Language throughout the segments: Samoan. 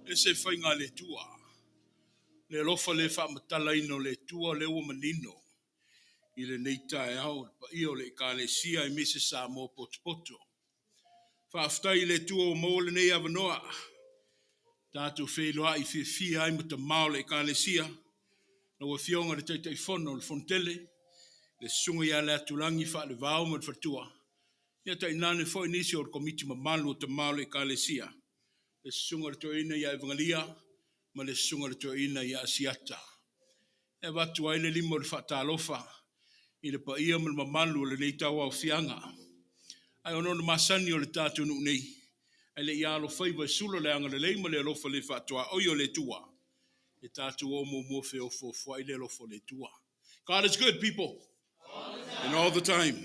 E se faiga a le Atua, le alofa le faamatalaina o le Atua lea ua manino i lenei taeao le paia o le Ekalesia aemaise Samoa potopoto. Faafetai i le Atua ua maua lenei avanoa tatou feiloai fiafia ai ma tama o le Ekalesia, lau Afioga i le Taitaifono o le Fonotele, le Susuga ia Leatulagi Faalevao ma le Faletua, ia tainane foi nisi o le komiti mamalu o tama o le Ekalesia, le Susuga i le Toeaina ia Evagalia ma le Susuga i le Toeaina ia Asiata. E avatu ai le lima o le faatalofa i le paia ma le mamalu o lenei tauaofiaga. Ae ona o le masani o le tatou nuu nei, ae le i alofaiva e sula le agalelei ma le alofa le faatuaoi o le Atua, e tatou o muamua feofoofoai le alofa o le Atua. God is good, people, and all the time.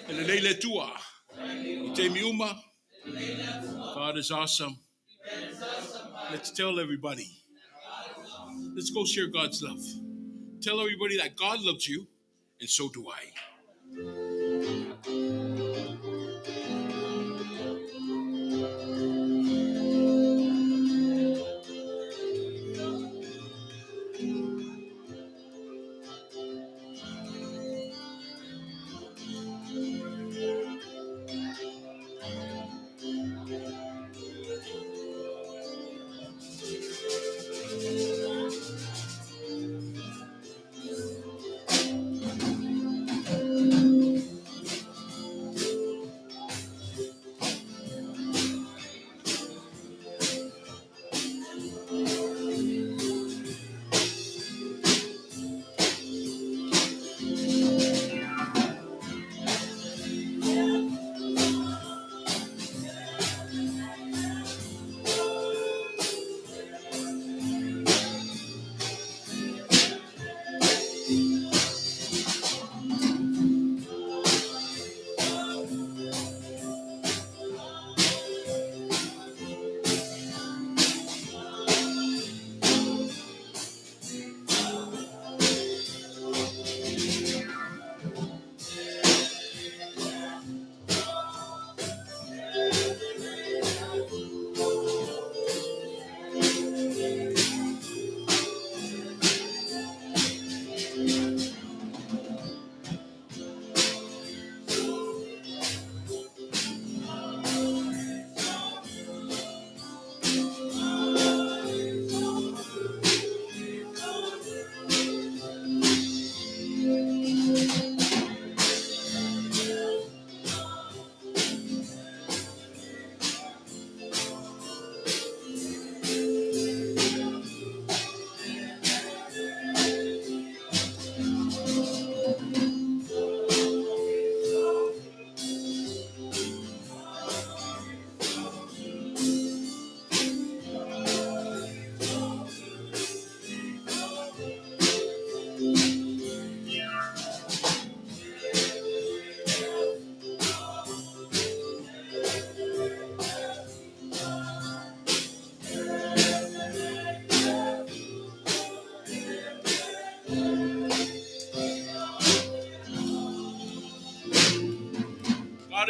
E lelei le Atua i taimi uma. God is awesome. Let's tell everybody. Let's go share God's love. Tell everybody that God loves you, and so do I.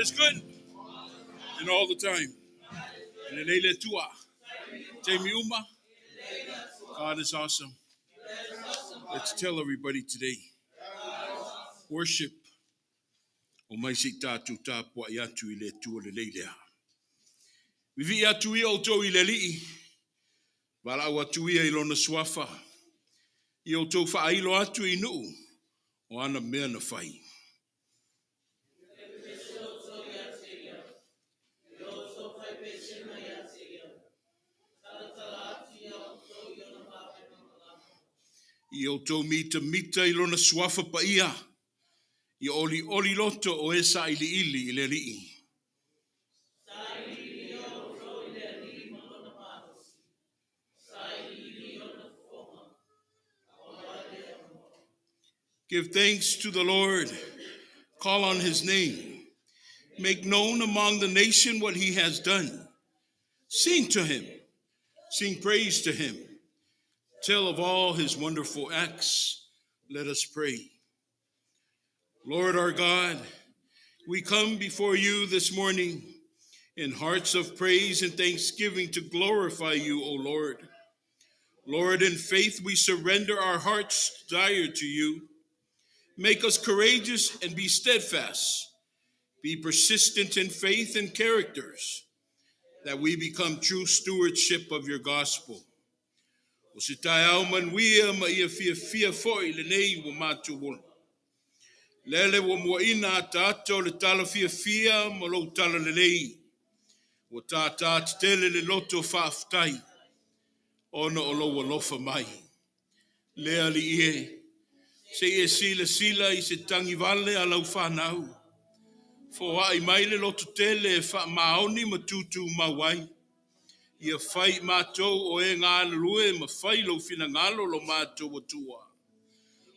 God is good and all the time. E lelei le Atua. Taimi uma. God is awesome. Let's tell everybody today. Worship. Omai se i tatou tapuai atu i le Atua lelei lea. Vivii atu ia outou i le Alii, valaau atu ia i lona suafa, ia outou faailo atu i nuu o ana mea na fai. Ia outou mitamita i lona suafa paia, ia olioli loto o e sailiili i le Alii. Give thanks to the Lord. Call on his name. Make known among the nation what he has done. Sing to him. Sing praise to him. Tell of all his wonderful acts. Let us pray. Lord our God, we come before you this morning in hearts of praise and thanksgiving to glorify you, O Lord. Lord, in faith we surrender our heart's desire to you. Make us courageous and be steadfast. Be persistent in faith and characters, that we become true stewardship of your gospel. O se taeao manuia ma ia fiafia foi lenei ua matou ola. Lele ua muaina ataata o le tala fiafia ma lou talalelei. Ua tātā tetele le loto faafetai ona o lou alofa mai. Le Alii e, se i e silasila i se tagivale a lau fanau. Foai mai le lototele e faamaoni ma tutumau ai. Ia fai i matou o e galulue ma fai lou finagalo lo matou Atua.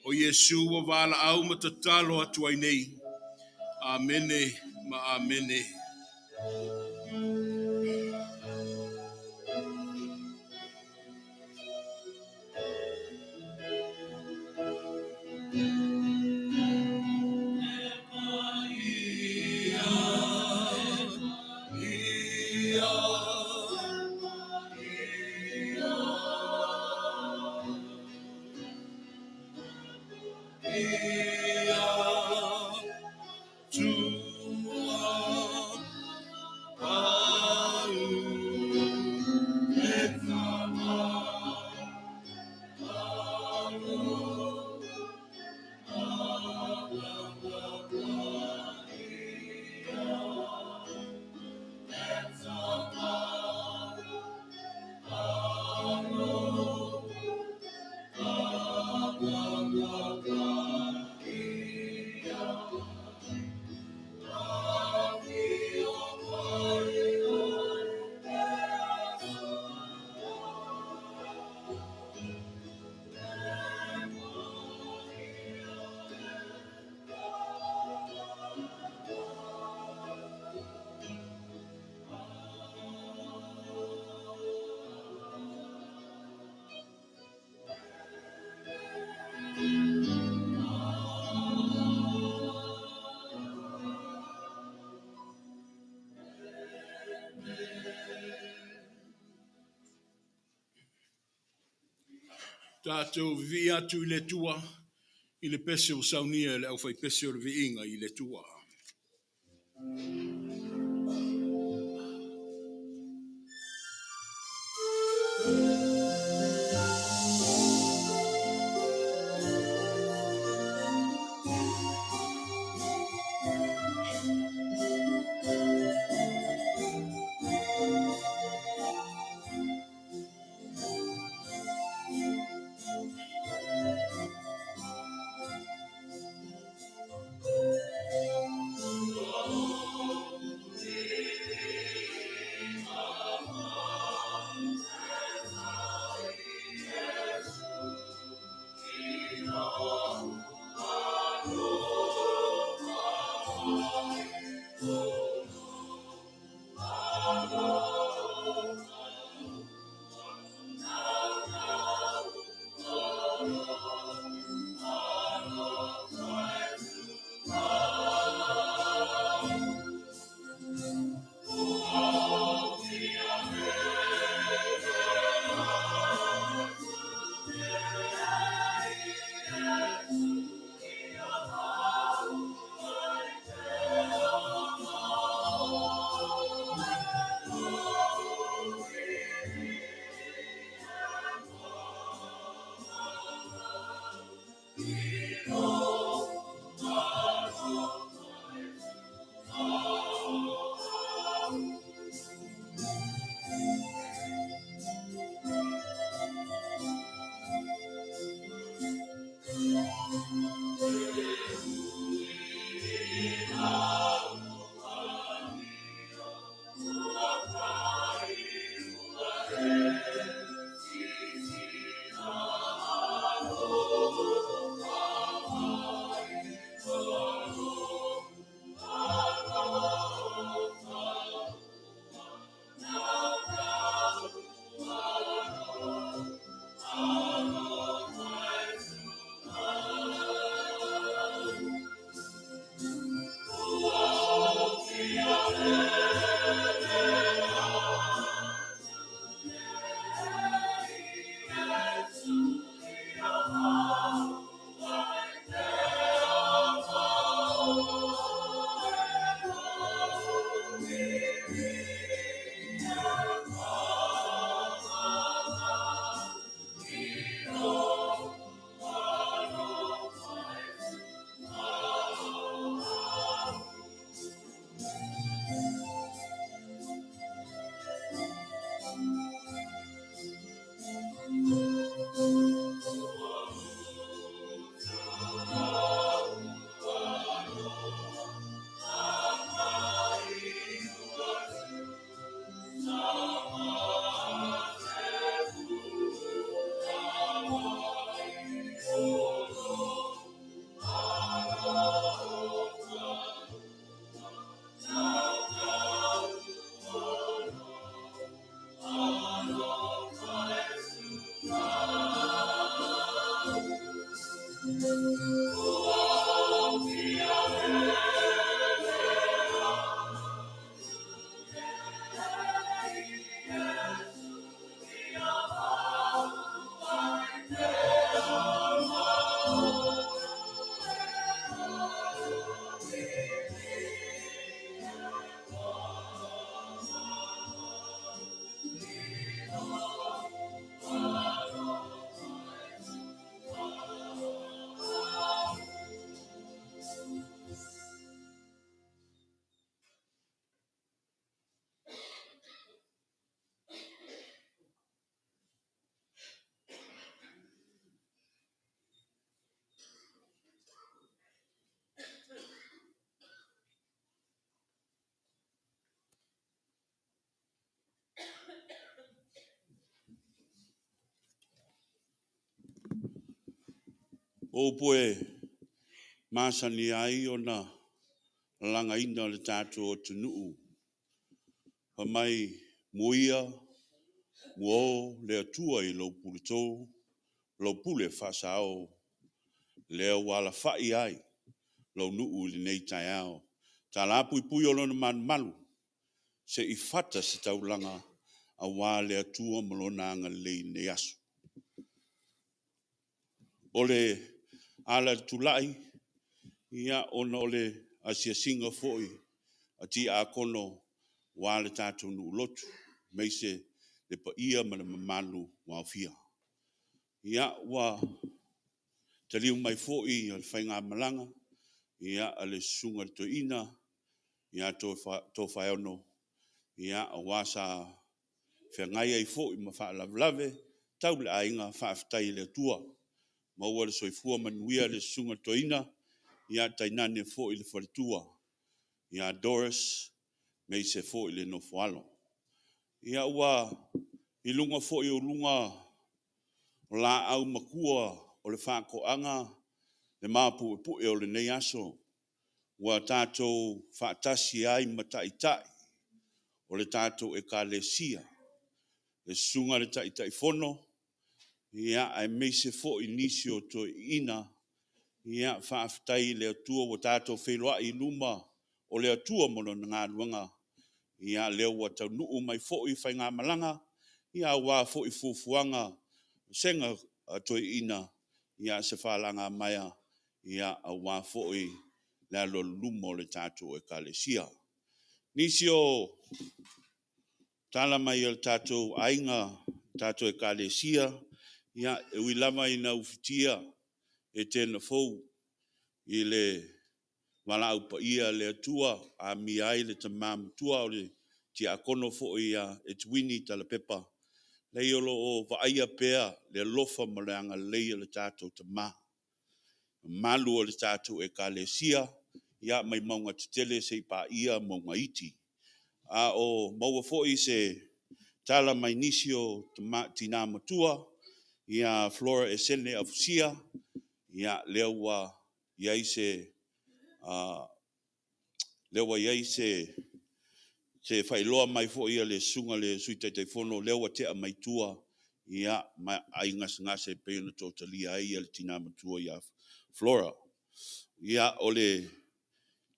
O Iesu ua valaau ma tatalo atu ai nei. Amene ma Amene. Tatou vivii atu i le Atua i le pese ua saunia e le aufaipese o le viiga i le Atua. O upu e masani ai ona lagaina o le tatou atunuu, fai mai, muia, muo le Atua i lou puleto, lou pule faasao, lea ua alafai ai lou nuu i lenei taeao. Talapuipui o lona malumalu, se i fata se taulaga aua le Atua ma Lona agalelei i lenei aso. O le ala i le tulai, ia, ona o le asiasiga foi a tiakono aua le tatou nuu lotu, aemaise le paia ma le mamalu ua aofia. Ia, ua taliu mai foi le faigamalaga a le susuga i le toeaina ia Tofaeono, aua sa feagai ai foi ma faalavelave tau le aiga. Faafetai i le Atua ua maua le soifua manuia i le susuga i le toeaina, tainane foi le faletua ia Doris aemaise foi le nofo-alo. Ia, ua i luga foi o luga o laau matua o le faatoaga le mapuepue o lenei aso, ua tatou faatasi ai ma taitai o le tatou Ekalesia, le susuga i le Taitaifono aemaise foi nisi o toeaiina. Faafetai i le Atua ua tatou feiloai i luma o le Atua ma Lona galuega, lea ua taunuu mai foi faigamalaga aua foi fuafuaga a le vasega a toeaiina, se faalagamaea aua foi le alualu i luma o le tatou Ekalesia. O nisi o tala mai a le tatou aiga, le tatou Ekalesia, e ui lava ina ufitia Etena fou i le valaau paia a le Atua, amia ai le tama matua o le tiakono foi ia Etuini Tala Pepa, leai o lo o vaaia pea le alofa ma le agalelei o le tatou Tama i le mamalu o le tatou Ekalesia mai mauga tetele seia paia mauga iti. A o maua foi se tala mai nisi o tina matua ia Flora Esene Afusia, lea ua i ai se faailoa mai foi a le susuga i le Sui Taitaifono, o lea ua tea mai tua ma ai gasegase e pei ona toatalia ai le tina matua ia Flora. Ia, o le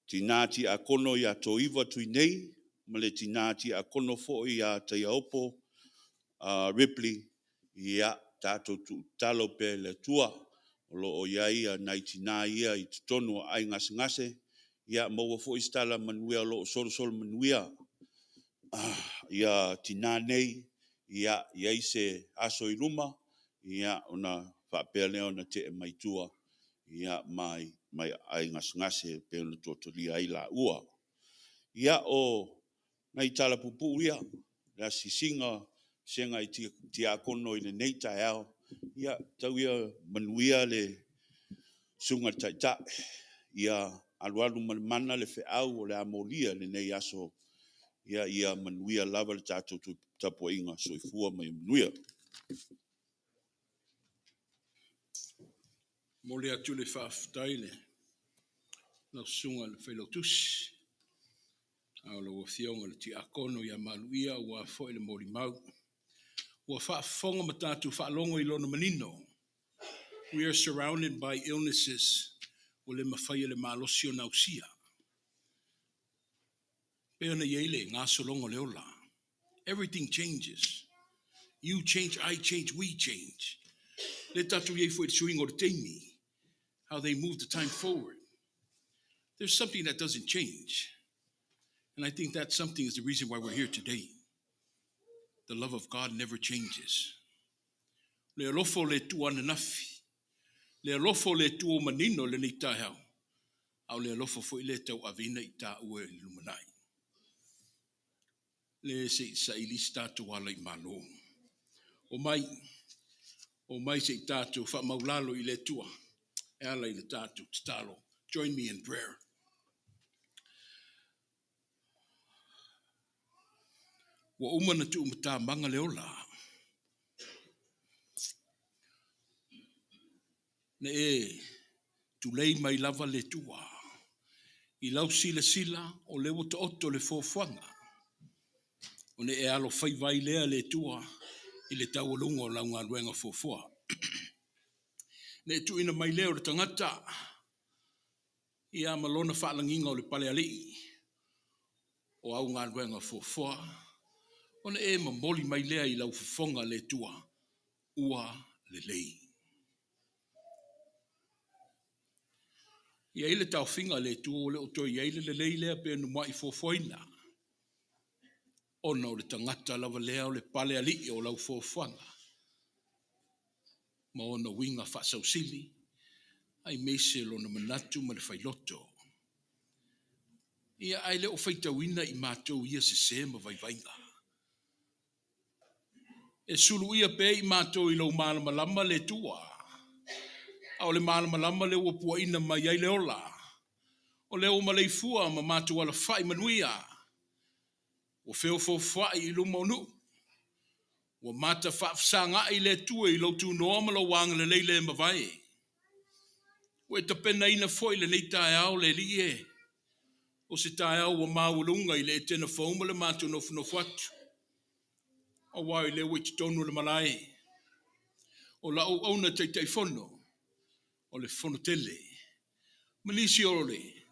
tina tiakono ia Toiva Tuinei ma le tina tiakono foi ia Taiaopo Ripley, ia tatou tuutalo pea i le Atua, o lo o i ai nai tina ia i totonu o aai gasegase. Ia maua foi se tala manuia o lo o solosolo manuia ia tina nei, ia i ai se aso i luma, ia ona faapea lea ona tee mai tua ia mai aai gasegase e pei ona tuatualia ai laua. Ia, o nai tala puupuu ia, le asiasiga a le Vasega i Tiakono i lenei taeao. Ia tau ia manuia le Susuga i le Taitai, ia alualu ma le mana le feau o le a molia i lenei aso, ia manuia lava le tatou tapuaiga. Soifua ma ia manuia. Momoli atu le faafetai i lau Susuga i le Failautusi, a o lau Afioga i le Tiakono ia Maluia aua foi le molimau. Ua faafofoga ma tatou faalogo i lona manino. We are surrounded by illnesses ua le mafai e le malosi ona ausia. Pei ona i ai le gasologa o le ola. Everything changes. You change, I change, we change. Le tatou i ai foi i le suiga o le taimi. How they move the time forward. There's something that doesn't change. And I think that something is the reason why we're here today. The love of God never changes. Le alofa o le Atua ananafi, le alofa o le Atua ua manino i lenei taeao, a o le alofa foi lea e tauaveina i taua i le lumanai. Le se i saili se tatou ala i Malo. Omai, omai se i tatou faamaulalo i le Atua e ala i le tatou tatalo. Join me in prayer. Ua uma ona tuumatamaga le ola. Na e tulei mai lava le Atua i lau silasila o lea ua taoto le fuafuaga. Ona e alofaiva ai lea le Atua i le taualuga o lau galuega fuafua. Na e tuuina mai lea o le tagata ia ma lona faalagiga o le palealii o au galuega fuafua, ona e momoli mai lea i lau fofoga le Atua, ua lelei. E i ai le taofiga a le Atua ua le o toe i ai le lelei lea pe na muai fuafuaina, ona o le tagata lava lea o le palealii o lau fuafuaga ma ona uiga faasausili, aemaise lona manatu ma le failoto. Ia, ae le o faitauina i matou ia sese ma vaivaiga. E suluia pea i matou i lou malamalama le Atua, a o le malamalama lea ua puaina mai ai le ola, o lea ua maleifua ma matou alafai manuia, ua feofoofoai i luma o nuu, ua mata faafesagai le Atua i lou tunoa ma lou agalelei le mavae. Ua e tapenaina foi lenei taeao le Alii e, o se taeao ua maualuga i le Etena fou ma le matou nofonofo atu, aua o lea ua i totonu o le malae o lau auauna Taitaifono o le Fono Tele, ma nisi o le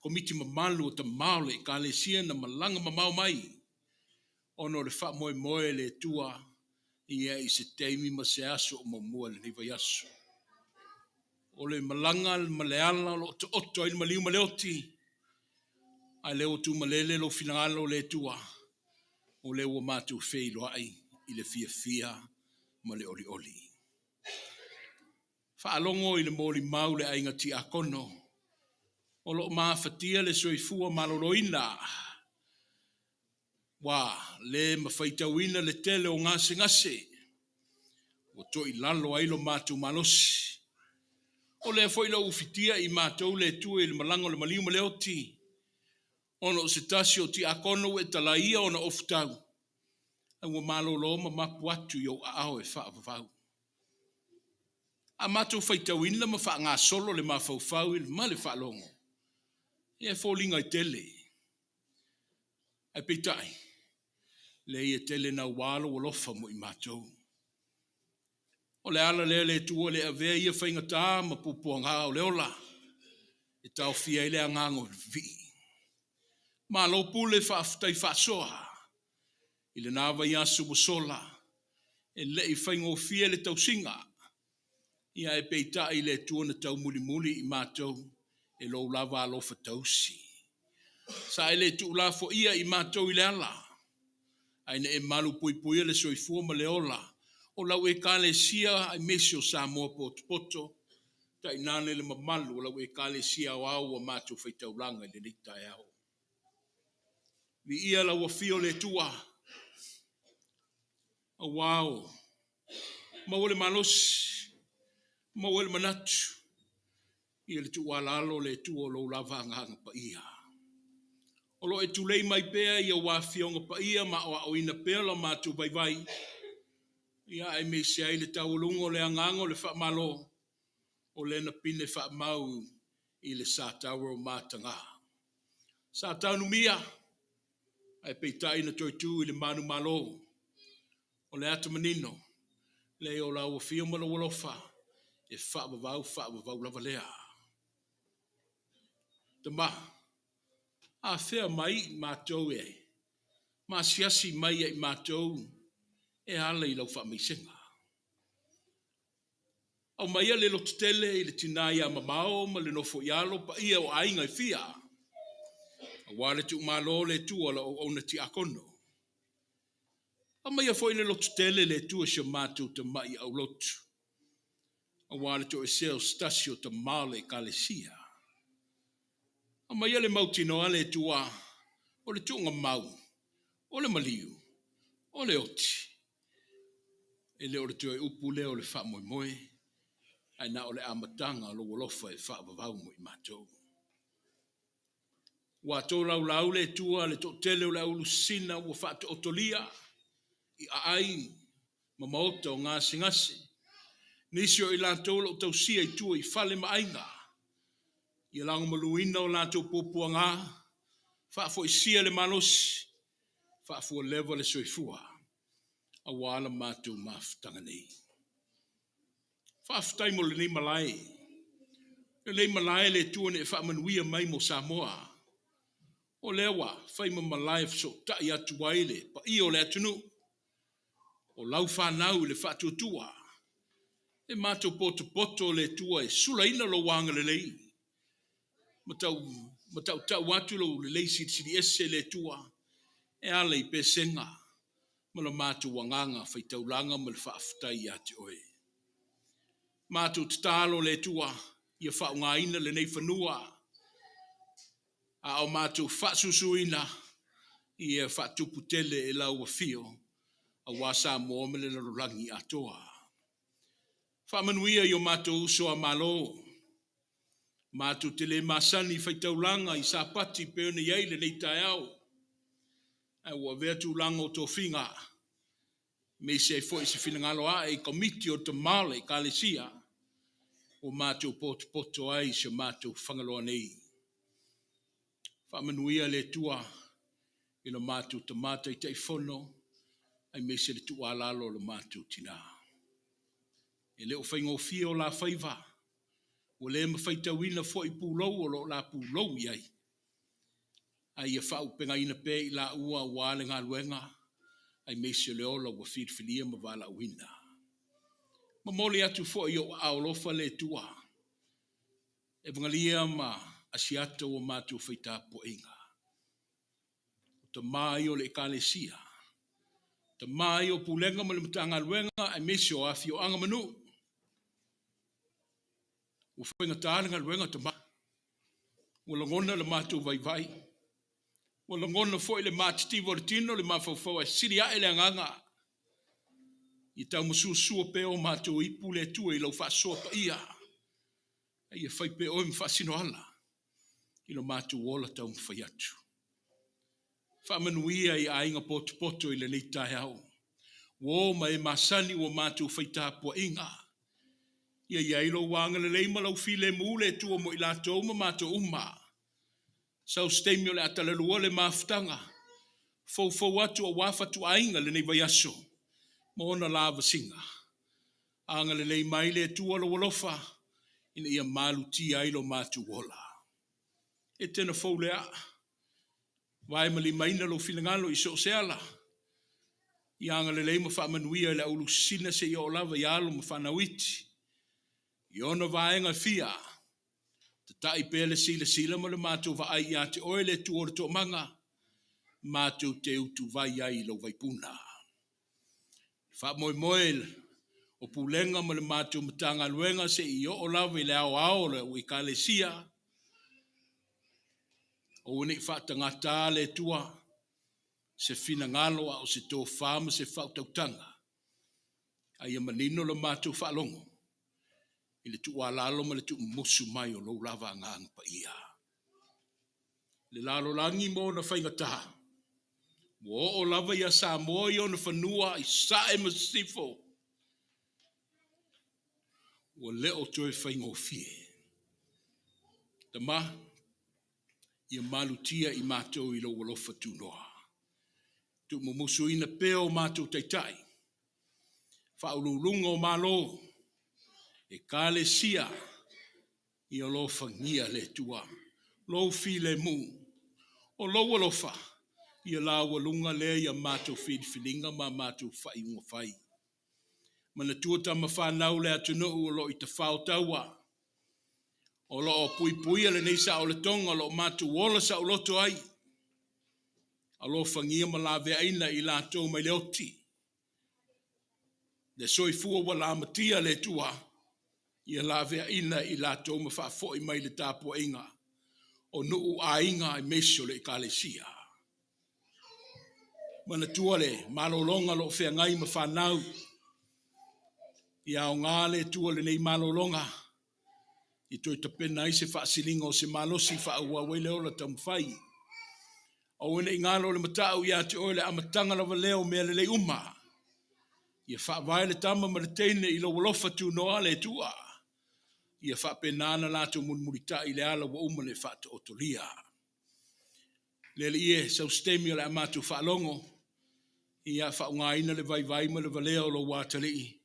komiti mamalu o tama o le Ekalesia na malaga mamao mai ona o le faamoemoe le Atua ia i se taimi ma se aso o muamua i lenei vaiaso. O le malaga ma le ala o lo o taoto ai le maliu ma le oti, a lea ua tumalele lou finagalo le Atua, o lea ua matou feiloai i le fiafia ma le olioli. Faalogo i le molimau le aiga tiakono o lo o mafatia le soifua maloloina, ua le ma faitauina le tele o gasegase ua toilalo ai lo matou malosi. O lea foi la ufitia i matou le Atua i le malaga o le maliu ma le oti, ona o se tasi o tiakono ua e talaia ona ofutau, a ua malolo ma mapu atu i ou aao e faavavau. A matou faitauina ma faagasolo le mafaufau ma le faalogo, ia e foliga e tele. Ae peitai, leai e tele naua lou alofa mo i matou. O le ala lea le Atua le avea ia faigata ma puapuaga o le ola e taofia ai le agaga o le vivii. Malo pule faafetai faasoa i lena vaiaso ua sola, e le i faigofie le tausiga, ia ae peitai le Atua na taumulimuli i matou E lou lava alofa tausi. Sa e le tuulafoia i matou i le ala, ae na e malu puipuia le soifua ma le ola o lau Ekalesia aemaise o Samoa potopoto, tainane le mamalu o lau Ekalesia Aoao ua matou faitaulaga i lenei taeao. Viia lau afio le Atua, aua o maua le malosi, maua le manatu i le tuualalo le Atua o lou lava Agaga Paia. O lo o e tulei mai pea i aua Afioga Paia ma aoaoina pea lo matou vaivai, ia aemaise ai le taualuga o le agaga o le faamalo, o lea na pine faamau i le sa taua o mataga. Sa taunumia, ae peitai na toe tu i le manumalo. O le ata manino, leai o lau afio ma lou alofa, e faavavau, faavavau lava lea. Tama, a fea mai matou e maasiasi mai ia i matou e ala i lau faamaisega. Aumaia le lototele i le tina ia mamao ma le nofo i alo paia o aiga e fia, aua le tuumalo le Atua o lau auauna tiakono. Aumaia foi le lototele le Atua i si o matou tamai aulotu, aua le toesea o se tasi o tama o le Ekalesia. Aumaia le mautinoa le Atua o le tuugamau, o le maliu, o le oti, e le o le toe upu lea o le faamoemoe, ae na o le amataga o lou alofa e faavavau mo i matou. Ua tolaulau le Atua le toatele o le aulusina ua faataotolia i aai ma maota o gasegase. Nisi o i latou o lo o tausia i tua i fale ma aiga, ia lagomaluina o latou puapuaga, faafoisia le malosi, faafualeva le soifua, aua la matou mafutaga nei. Faafetai mo lenei malae. Lenei malae le Atua na e faamanuia mai mo Samoa. O lea ua fai ma malae fesootai atu ai le paia o le atunuu, o lau fanau i le faatuatua. E matou potopoto le Atua e sulaina lou agalelei, ma tautau atu lou lelei silisili ese le Atua, e ala i pesega ma lo matou agaga faitaulaga ma le faafetai ia te oe. Matou tatalo le Atua ia faaaogaina lenei fanua, a o matou faasusuina ia faatupu tele e lau afio, aua Samoa ma le lalolagi atoa. Faamanuia i o matou uso a Malo, matou te le masani i faitaulaga i Sapati pei ona i ai lenei taeao, ae ua avea tulaga o tofiga, aemaise ai foi se finagalo ae i komiti o tama o le Ekalesia, ua matou potopoto ai i si o matou Fagaloa nei. Faamanuia le Atua i lo matou tama Taitaifono, aemaise le tuualalo o lo matou tina. E le o faigofie o la faiva, ua le mafaitauina foi pulou o lo o la pulou i ai, a ia faaupegaina pea i laua aua le galuega, aemaise le ola ua filifilia ma valaauina. Momoli atu foi ou aao alofa le Atua, e vagalia ma asiata ua matou faitapuaiga. O tama ia o le Ekalesia, tama ia o Pulega ma le Matagaluega aemaise o afioaga ma nuu. Ua faigata le galuega tama, ua lagona le matou vaivai, ua lagona foi le matitiva o le tino, le mafaufau ae sili ae le agaga. Ia taumasuasua pea o matou ipu le Atua i lau faasoa paia, a ia fai pea oe ma faasinoala i lo matou ola taumafai atu. Faamanuia i aiga potopoto i lenei taeao. Ua o ma e masani ua matou faitapuaiga. Ia i ai lou agalelei ma lau filemu le Atua mo i latou ma matou uma. Sau se taimi o le a talalua le mafutaga, foufou atu aua fatuaiga lenei vaiaso ma ona lavasiga. Agalelei mai le Atua lou alofa ina ia malutia ai lo matou ola. E tena fou lea, vae ma limaina lou finagalo i so o se ala, ia agalelei ma faamanuia i le aulusina seia oo lava i alo ma fanau iti, i ona vaega e fia. Tatai pea le silasila ma le matou vaai ia te oe le Atua o le toomaga, matou te utuvai ai i lou vaipuna. Faamoemoe o pulega ma le matou Matagaluega se i oo lava i le aoao o le Ekalesia, aua ne i faatagata le Atua se finagalo a o se tofa ma se faautautaga, a ia manino le matou faalogo i le tuualalo ma le tuumumusu mai o lou lava Agaga Paia. Le lalolagi ma ona faigata, ua oo lava ia Samoa i ona fanua i sae ma sisifo, ua le o toe faigofie. Tama, ia malutia i matou i lou alofa tunoa. Tuumumusuina pea o matou taitai, faauluuluga o Malo, Ekalesia, ia alofagia le Atua, lou filemu, o lou alofa, ia laualuga lea i a matou filifiliga ma a matou faaiuga fai. Manatua tama fanau le atunuu o lo o i tafao taua, o lo o puipuia lenei saolotoga o lo o matou ola saoloto ai, alofagia ma laveaina i latou mai le oti, le soifua ua lamatia le Atua, ia laveaina i latou ma faafoi mai le tapuaiga o nuu aiga aemaise o le Ekalesia. Manatua le malologa o lo o feagai ma fanau, ia aoga le Atua i lenei malologa i toe tapena ai se faasiliga o se malosi faaauau ai le ola taumafai. Aua ne i galo le matau ia te oe le amataga lava lea o mea lelei uma. Ia faavae le tama ma le teine i lou alofa tunoa le Atua. Ia faapena ona latou mulimulitai i le ala ua uma ona e faataotolia. Le Alii e, sau se taimi o le a matou faalogo, ia faaaogaina le vaivai ma le valea o lou atalii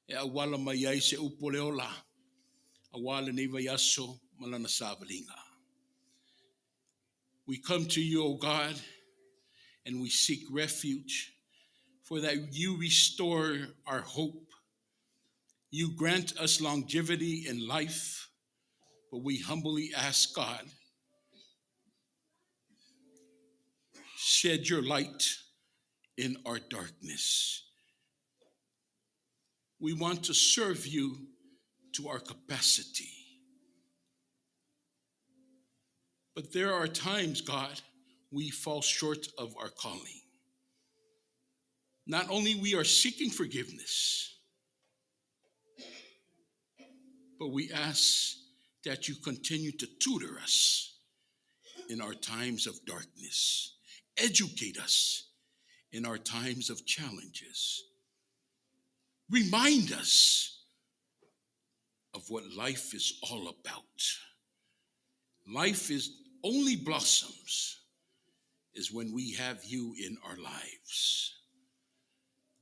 e auala mai ai se upu o le ola, aua lenei vaiaso ma lana savaliga. We come to you, O God, and we seek refuge, for that you restore our hope. You grant us longevity in life, but we humbly ask God, shed your light in our darkness. We want to serve you to our capacity. But there are times, God, we fall short of our calling. Not only we are seeking forgiveness, but we ask that you continue to tutor us in our times of darkness, educate us in our times of challenges, remind us of what life is all about. Life is only blossoms is when we have you in our lives.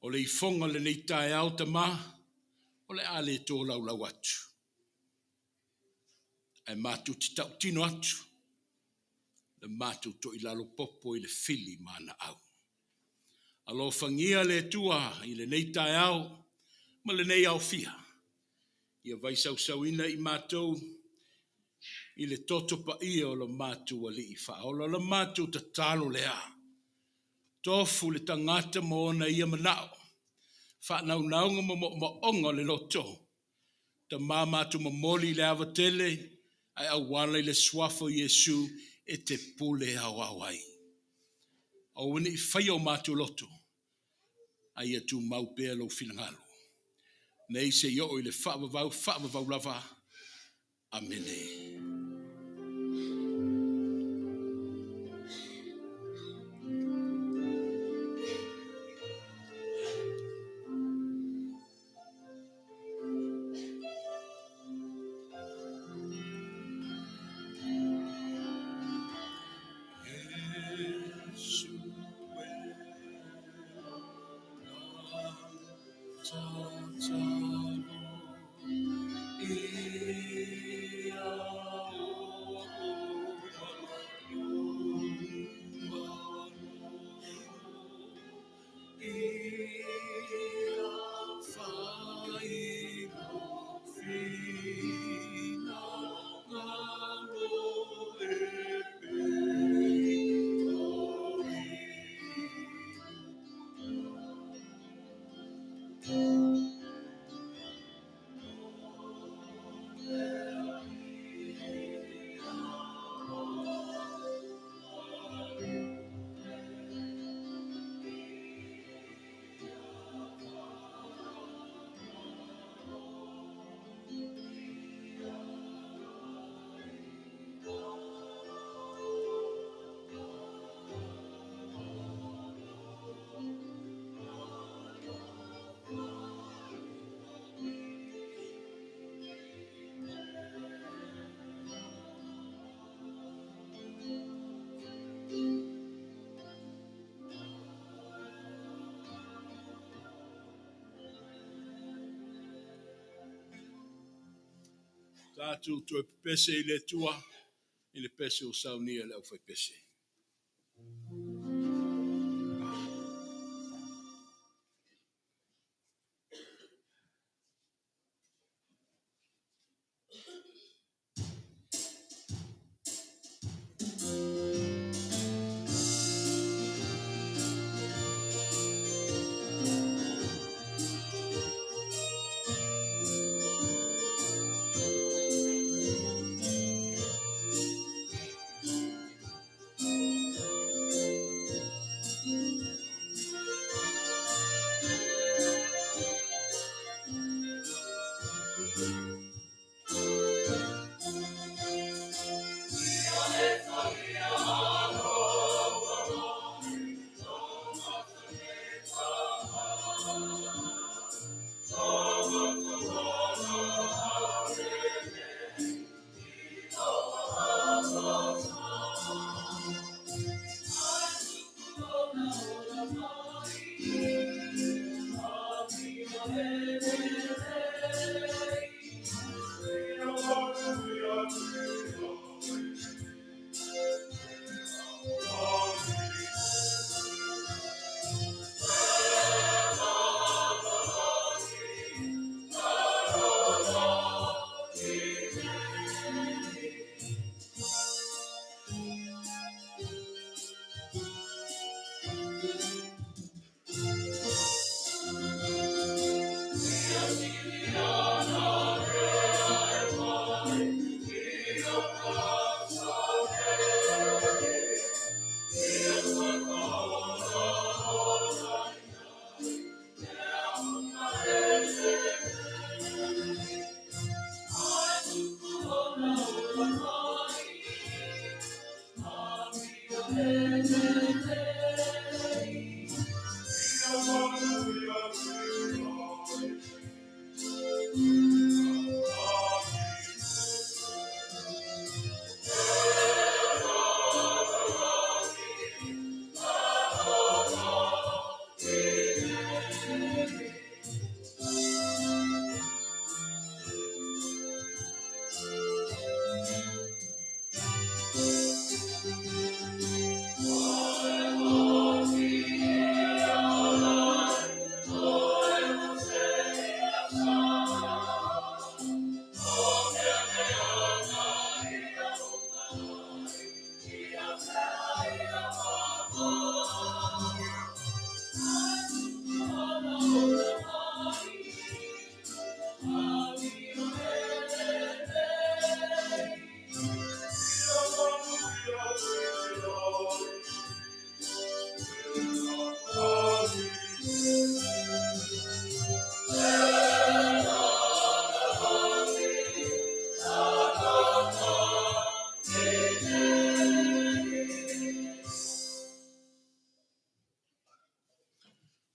O le ifoga lenei taeao tama, o le a le tolaulau atu. Ae matou te tautino atu, le matou toilalo popo i le fili ma ana au. Alofagia le Atua i lenei taeao ma lenei aofia. Ia vaisausauina i matou i le toto paia o le matou Alii faaola, le matou tatalo lea. Tofu le tagata ma ona ia manao, faanaunauga ma moomooga o le loto. Tama matou momoli i le ava tele, ae auala i le suafa o Iesu e te pule aoao ai. Aua ne i faia o matou loto, a ia tumau pea lou finagalo. Nei se i oo i le faavavau, faavavau lava. Amene. Tatou toe pepese i le Atua i le pese ua saunia e le aufaipese.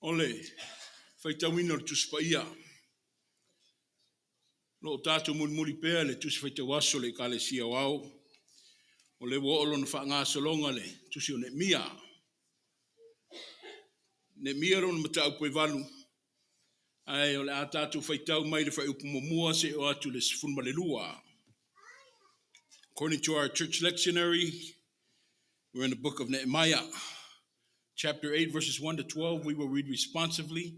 O le faitauina o le Tusi Paia. O lo o tatou mulimuli pea le Tusi Faitau Aso a le Ekalesia Aoao, o lea ua oo lona faagasologa le Tusi o Neemia. Neemia lona mataupu e 8, ae o le a tatou faitau mai le fuaiupu muamua seia oo atu i le 12. According to our church lectionary, we're in the book of Nehemiah, chapter 8, verses 1 to 12. We will read responsively,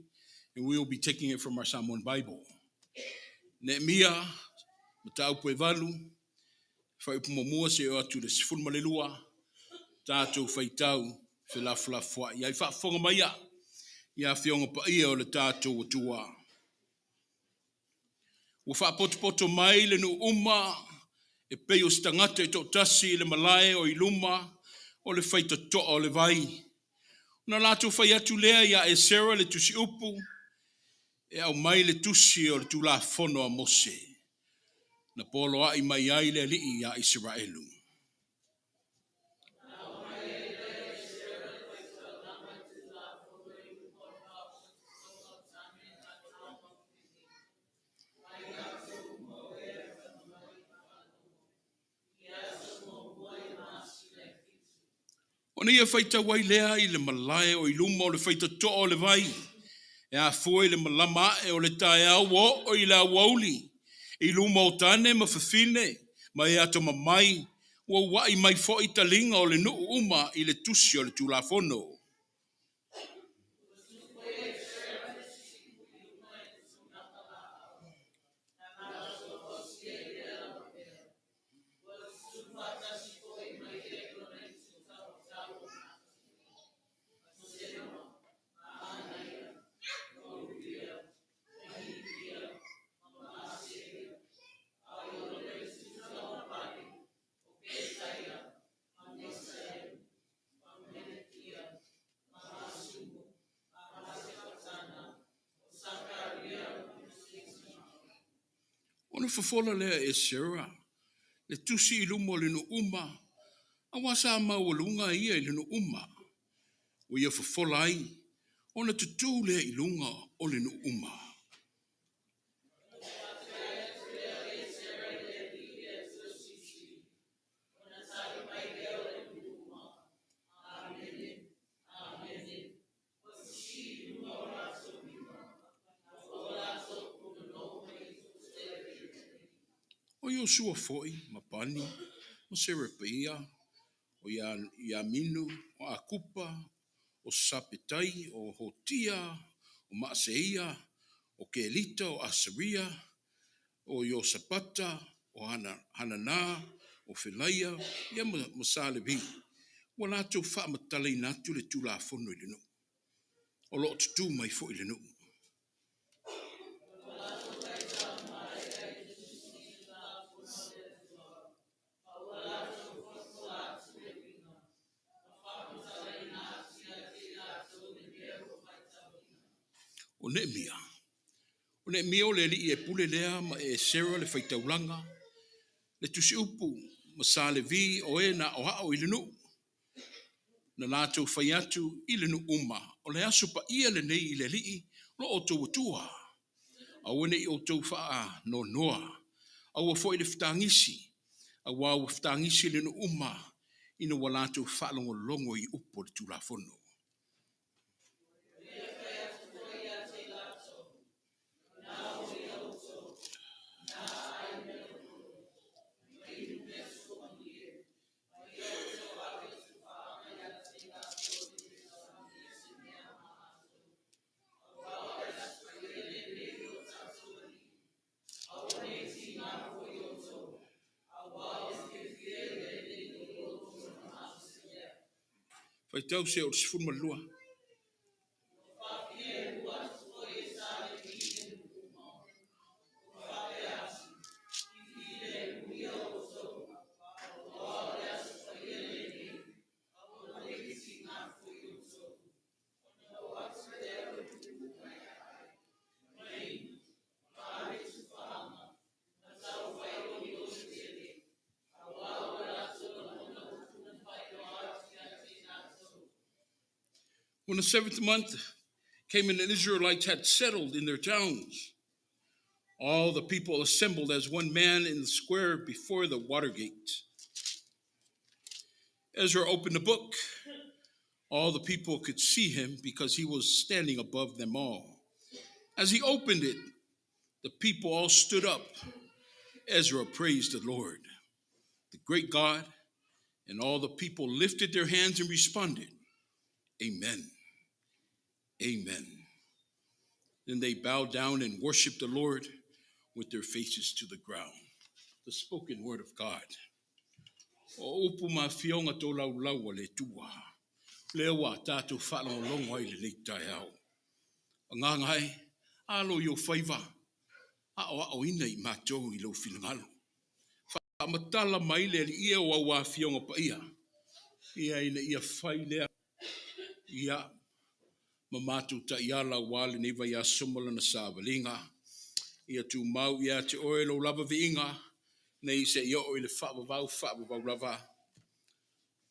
and we will be taking it from our Samoan Bible. Neemia, mataupu e 8, fuaiupu muamua seia oo atu i le 12, tatou faitau felafolafoai ai. Faafofoga maia i afioga paia o le tatou Atua. Ua faapotopoto mai le nuu uma e pei o se tagata e toatasi i le malae o i luma o le faitotoa o le vai. Ona latou fai atu lea ia Esera le tusiupu e aumai le tusi o le Tulafono a Mose, na poloai mai ai le Alii ia Isaraelu. Ona ia faitau ai lea i le malae o i luma o le faitotoa o le vai, e afua i le malama ae o le taeao ua oo i le aoauli. I luma o tane ma fafine ma e atamamai, ua ua'i mai foi taliga o le nuu uma i le tusi o le Tulafono. Ona fofola lea e Esera le tusi i luma o le nuu uma, aua sa maualuga ia i le nuu uma. Ua ia fofola ai, ona tutū lea i luga o le nuu uma. O Iosua foi, ma Pani, ma Serepaia, o Iaminu, o Akupa, o Sapetai, o Hotia, o Maaseia, o Kelita, o Asaria, o Iosapata, o Hanana, o Felaia, ia ma Sa Levi, ua latou faamatalaina atu le Tulafono i le nuu. O lo o tutū mai foi le nuu. O Neemia, o Neemia o le alii e pule lea ma Esera le faitaulaga, le tusiupu ma Sa Levi o e na aoao i le nuu, na latou fai atu i le nuu uma, o le aso paia lenei i le Alii lo outou Atua. Aua ne i outou faanoanoa, aua foi le fetagisi, aua ua fetagisi le nuu uma ina ua latou faalogologo i upu o le Tulafono. Faitau se o le 12. When the seventh month came and the Israelites had settled in their towns, all the people assembled as one man in the square before the water gate. Ezra opened the book. All the people could see him because he was standing above them all. As he opened it, the people all stood up. Ezra praised the Lord, the great God, and all the people lifted their hands and responded, Amen. Amen. Then they bowed down and worshiped the Lord with their faces to the ground. The spoken word of God. O upu ma afioga tolaulau a le Atua. Lea ua tatou faalogologo ai i lenei taeao. Agaga e, alo i ou faiva, aoaoina i matou i lou finagalo. Faamatala mai le Alii e o au afioga paia, ia ina ia fai lea, ia, ma matou taiala aua lenei vaiaso ma lana savaliga. Ia tumau ia te oe lou lava viiga, nei seia oo i le faavavau, faavavau lava.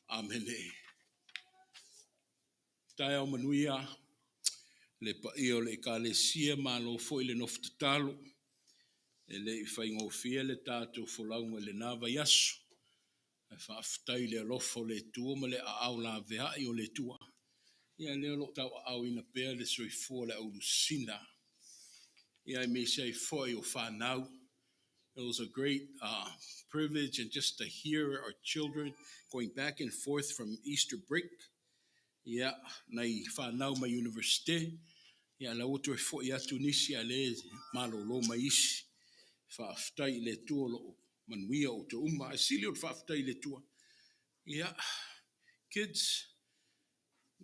Amene. Taeao manuia le paia o le Ekalesia, malo foi le nofo tatalo. E le i faigofie le tatou folauga i lena vaiaso. Ae faafetai i le alofa o le Atua ma le aao laveai o le Atua. Ia lea o lo o tauaaoina pea le soifua o le aulusina. Ia aemaise ai foi o fanau. It was a great privilege and just to hear our children going back and forth from Easter break. Ia, nai whanau mai university. Ia, la ua toe fo'i atu nisi a le malolo mai isi. Faafetai i le Atua o lo o manuia outou uma. Ae sili o le faafetai i le Atua. Ia, kids,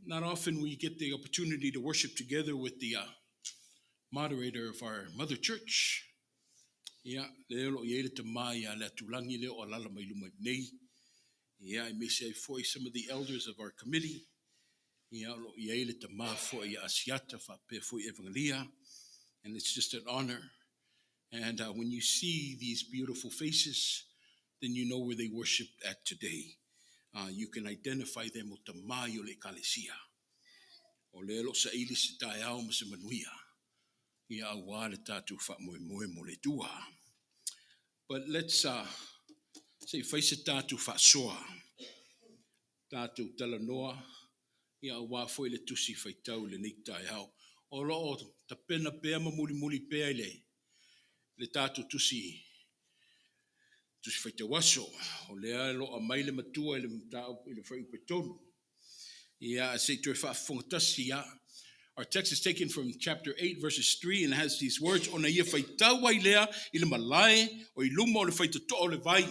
not often we get the opportunity to worship together with the moderator of our mother church. Ia, lea o lo o i ai le tama ia Leatulagi lea o alala mai luma nei. Ia, aemaise ai foi some of the elders of our committee. Ia, o lo o i ai le tama foi ia Asiata faapea foi Evangelia. And it's just an honor. And when you see these beautiful faces, then you know where they worship at today. You can identify them o tama i o le ekalesia. O lea o lo o saili se taeao ma se manuia. Ia aua le tatou faamoemoe mo le Atua. But let's se i fai se tatou faasoa. Tatou talanoa ia aua foi le tusi faitau i lenei taeao. O lo o tapena pea ma mulimuli pea i le le tatou tusi tusi faitau aso. O lea o lo o aumai le matua i le mataupu i le fuaiupu e 3. Ia, se i toe faafofoga tasi ia. Our text is taken from chapter 8 verses 3 and has these words, Ona ia faitau ai lea i le malae o i luma o le faitotoa o le vai,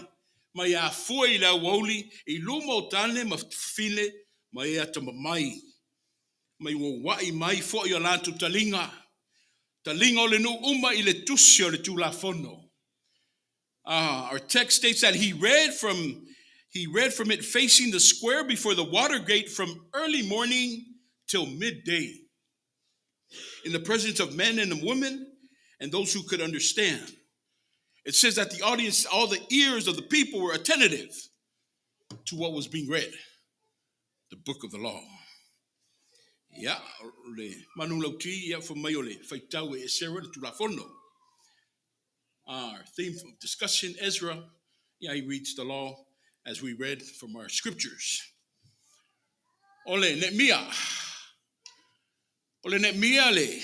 mai afua i le aoauli i luma o tane ma fafine ma e atamamai, mai uauai mai foi o latou taliga, taliga o le nuu uma i le tusi o le Tulafono. Our text states that he read from it facing the square before the water gate from early morning till midday, in the presence of men and women and those who could understand. It says that the audience, all the ears of the people were attentive to what was being read, the book of the law. Ia, le manulauti, ia, fai mai o le faitau e Esera le Tulafono. Our theme of discussion, Ezra, yeah, he reads the law as we read from our scriptures. O le Neemia. O le Neemia le,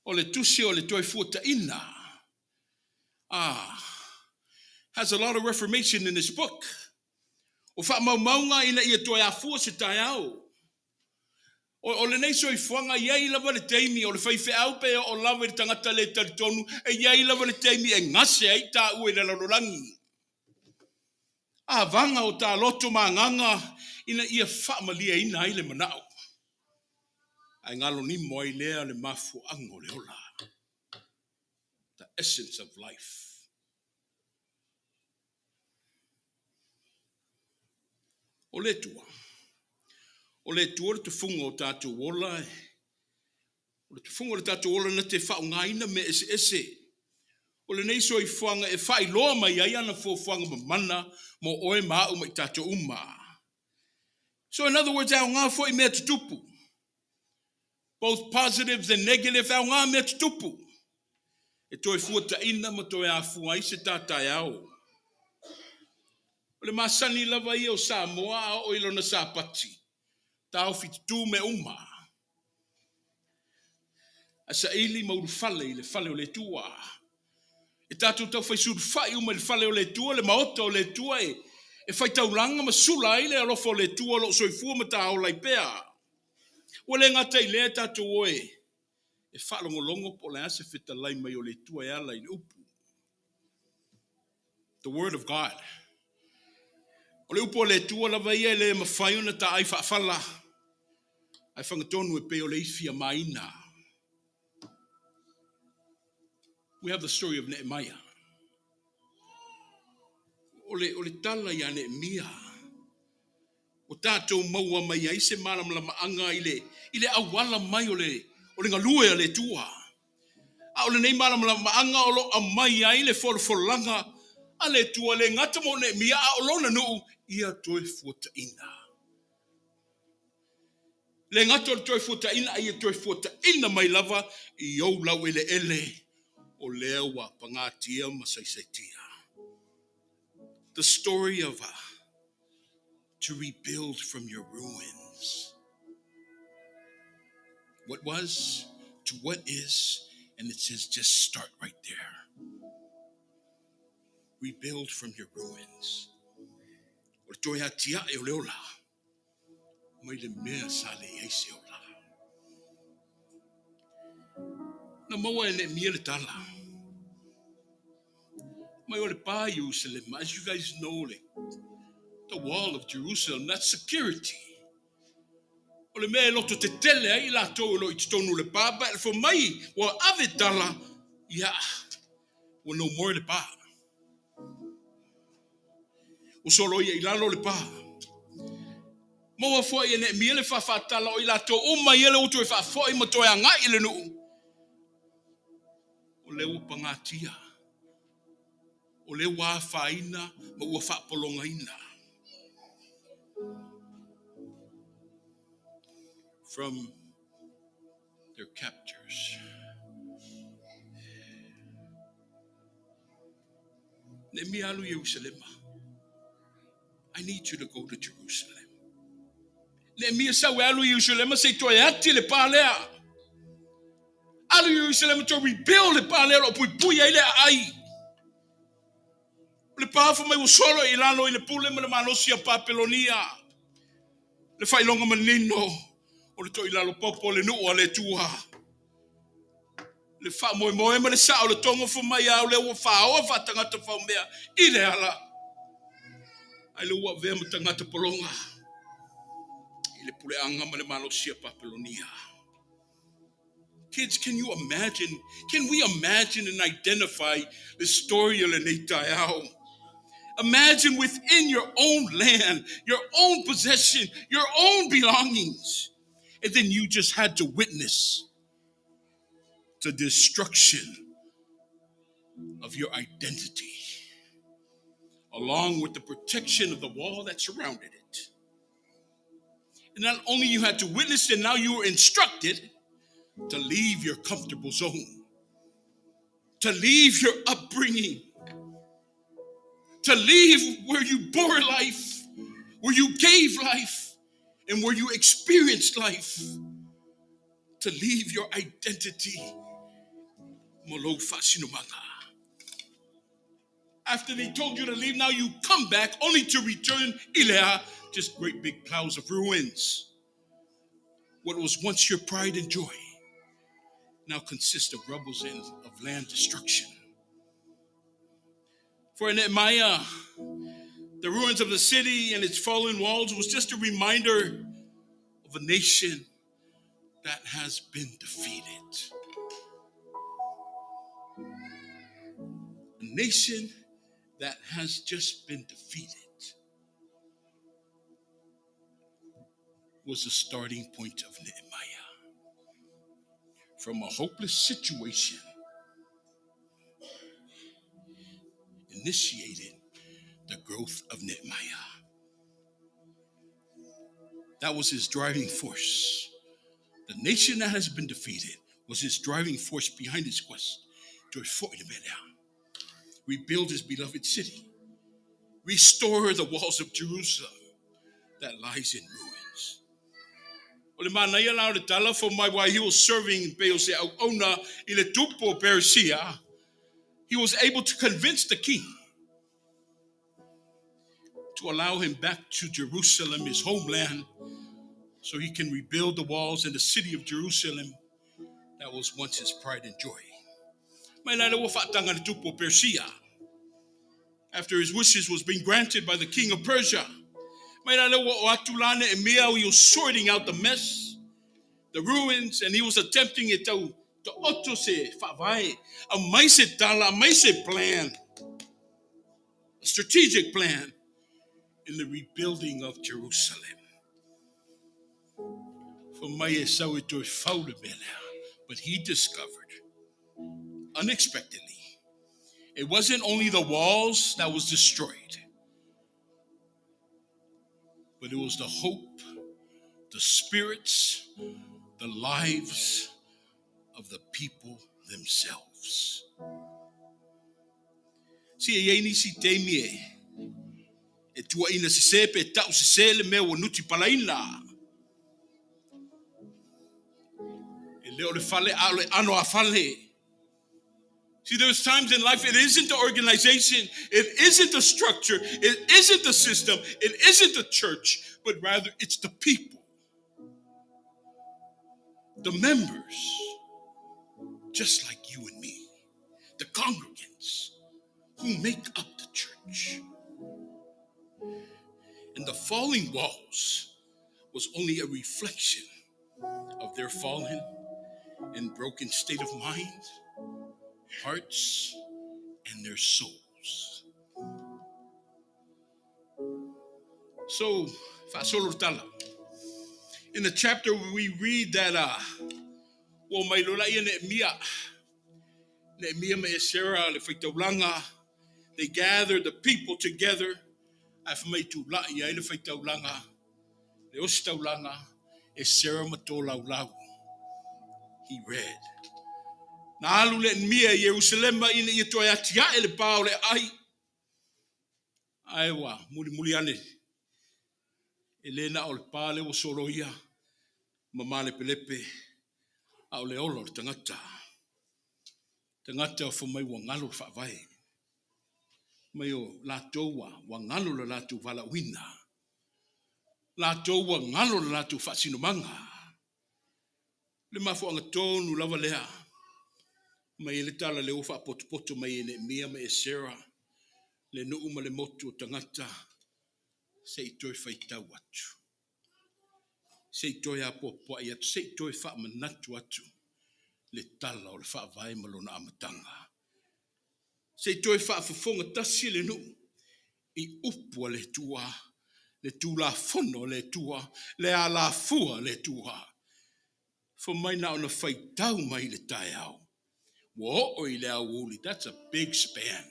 o le tusi o le Toefuataiga. Ah, has a lot of reformation in this book. O faamaumauga ina ia toe afua se taeao. O lenei soifuaga, e i ai lava le taimi o le faifeau pe o lava i le tagata le talitonu, e i ai lava le taimi e gase ai taua i le lalolagi. Avaga o tā loto ma agaga ina ia faamalieina ai le manao. Ae galonimo ai lea le mafuaaga o le ola. The essence of life. O le Atua. O le Atua le tufuga o tatou ola, o le tufuga o le tatou ola na te faaaogaina mea eseese o lenei soifuaga e faailoa mai ai ana fuafuaga mamana mo oe ma au ma i tatou uma. So in other words, e aoga foi mea tutupu. Both positives and negative, e aoga mea tutupu. E toe fuataina ma toe afua ai se tā taeao. O le masani lava ia o Samoa a oo i lona Sapati. Taofi tutu me uma. A saili ma ulufale i le fale o le Atua. E tatou taufai sulufai uma i le fale o le Atua, le maota o le Atua e faitaulaga ma sula ai le alofa o le Atua o lo o soifua ma taola ai pea. Ua le gata i lea tatou o e faalogologo po o le a se fetalai mai o le Atua e ala i le upu. The word of God. O le upu o le Atua lava ia e le mafai ona taai faafala. Ae fagatonu e pei o le ifi a maina. We have the story of Nehemiah. O le tala ia Nehemia. O tatou maua mai ai se malamalamaaga i le auala mai o le galue a le Atua. A o lenei malamalamaaga o lo aumai ai le folafolaga a le Atua le gata mo Nehemia a o lona nuu ia toe fuataina. Le gata o le toe fuataina a ia toe fuataina mai lava i ou laueleele o lea ua pagatia ma saisaitia. The story of to rebuild from your ruins. What was to what is, and it says just start right there. Rebuild from your ruins. O le toe atiae o le ola mai le mea sa leai se ola. Na maua e Neemia le tala mai o le pa i Ierusalema. As you guys know, le, the wall of Jerusalem, that's security. O le mea e loto tetele ai i latou o lo o i totonu o le pa, but fai mai ua ave tala, ia, ua no more le pa. Ua soloia i lalo le pa. Maua foi e Neemia le faafaatala o i latou uma ia lea ua toe faafoi ma toe agai i le nuu. O lea ua pagatia. O lea ua afaina ma ua faapologaina. From their captors. Neemia alu i Ierusalema. I need you to go to Jerusalem. Neemia sau e alu i Ierusalema se i toe ati le pa lea. Alu i Ierusalema to rebuild le pa lea o lo o puipui ai le aai. O le pa fai mai ua solo i lalo i le pule ma le malosi a Papelonia. Le faailoga manino o le toilalo popo o le nuu a le Atua. Le faamoemoe ma le sao o le togo fai mai a o lea ua faaoa faatagata faumea i le ala. Ai le ua avea ma tagata pologa i le puleaga ma le malosi a Papelonia. Kids, can you imagine? Can we imagine and identify the story o lenei taeao? Imagine within your own land, your own possession, your own belongings. And then you just had to witness the destruction of your identity, along with the protection of the wall that surrounded it. And not only you had to witness it, now you were instructed to leave your comfortable zone, to leave your upbringing, to leave where you bore life, where you gave life, and where you experienced life, to leave your identity. Ma lou faasinomaga. After they told you to leave, now you come back only to return i le a, just great big piles of ruins. What was once your pride and joy now consists of rubbles and of land destruction. For Nehemiah, the ruins of the city and its fallen walls was just a reminder of a nation that has been defeated. A nation that has just been defeated was the starting point of Nehemiah. From a hopeless situation, initiated the growth of Nehemiah. That was his driving force. The nation that has been defeated was his driving force behind his quest to rebuild his beloved city, restore the walls of Jerusalem that lies in ruins. O le manaia la o le tala fai mai while he was serving pei o se auauna i le tupu o Peresia, he was able to convince the king to allow him back to Jerusalem, his homeland, so he can rebuild the walls and the city of Jerusalem that was once his pride and joy. Mai la le ua faataga le tupu o Persia. After his wishes was being granted by the king of Persia. Mai la le ua o atu la Neemia, he was sorting out the mess, the ruins, and he was attempting e tau taoto se faavae, aumai se tala, aumai se plan, a strategic plan in the rebuilding of Jerusalem. Fai mai e sau e toe fau le mea lea. But he discovered, unexpectedly, it wasn't only the walls that was destroyed, but it was the hope, the spirits, the lives of the people themselves. Si e iai nisi taimi e e tuaina sese pe tau sese le mea ua nuti palaina. E le o le fale a o le ano a fale. See, there's times in life it isn't the organization, it isn't the structure, it isn't the system, it isn't the church, but rather it's the people, the members, just like you and me, the congregants who make up the church. And the falling walls was only a reflection of their fallen and broken state of mind, hearts, and their souls. So, faasolo tala. In the chapter we read that ua mai loa lea Neemia, Neemia ma Esera le faitaulaga, they gathered the people together ae fai mai tulai ai le faitaulaga, le ositaulaga, Esera ma tolaulau. He read. Na alu Neemia i Ierusalema ina ia toe atiae le pa o le aai. Ae ua mulimuli ane e le na o le pa lea ua soloia ma malepelepe, a o le ola o le tagata. Tagata fai mai ua galo le faavae. Mai o latou ua, ua galo le latou valaauina. Latou ua galo le latou faasinomaga. Le mafuaaga tonu lava lea mai le tala lea ua faapotopoto mai e Neemia ma Esera le nuu ma le motu o tagata se i toe faitau atu, se i toe apoapoai atu, se i toe faamanatu atu le tala o le faavae ma lona amataga. Se i toe faafofoga tasi le nuu i upu a le Atua, le Tulafono a le Atua, le alafua a le Atua. Fai mai na ona faitau mai i le taeao, ua oo i le aoauli. That's a big span.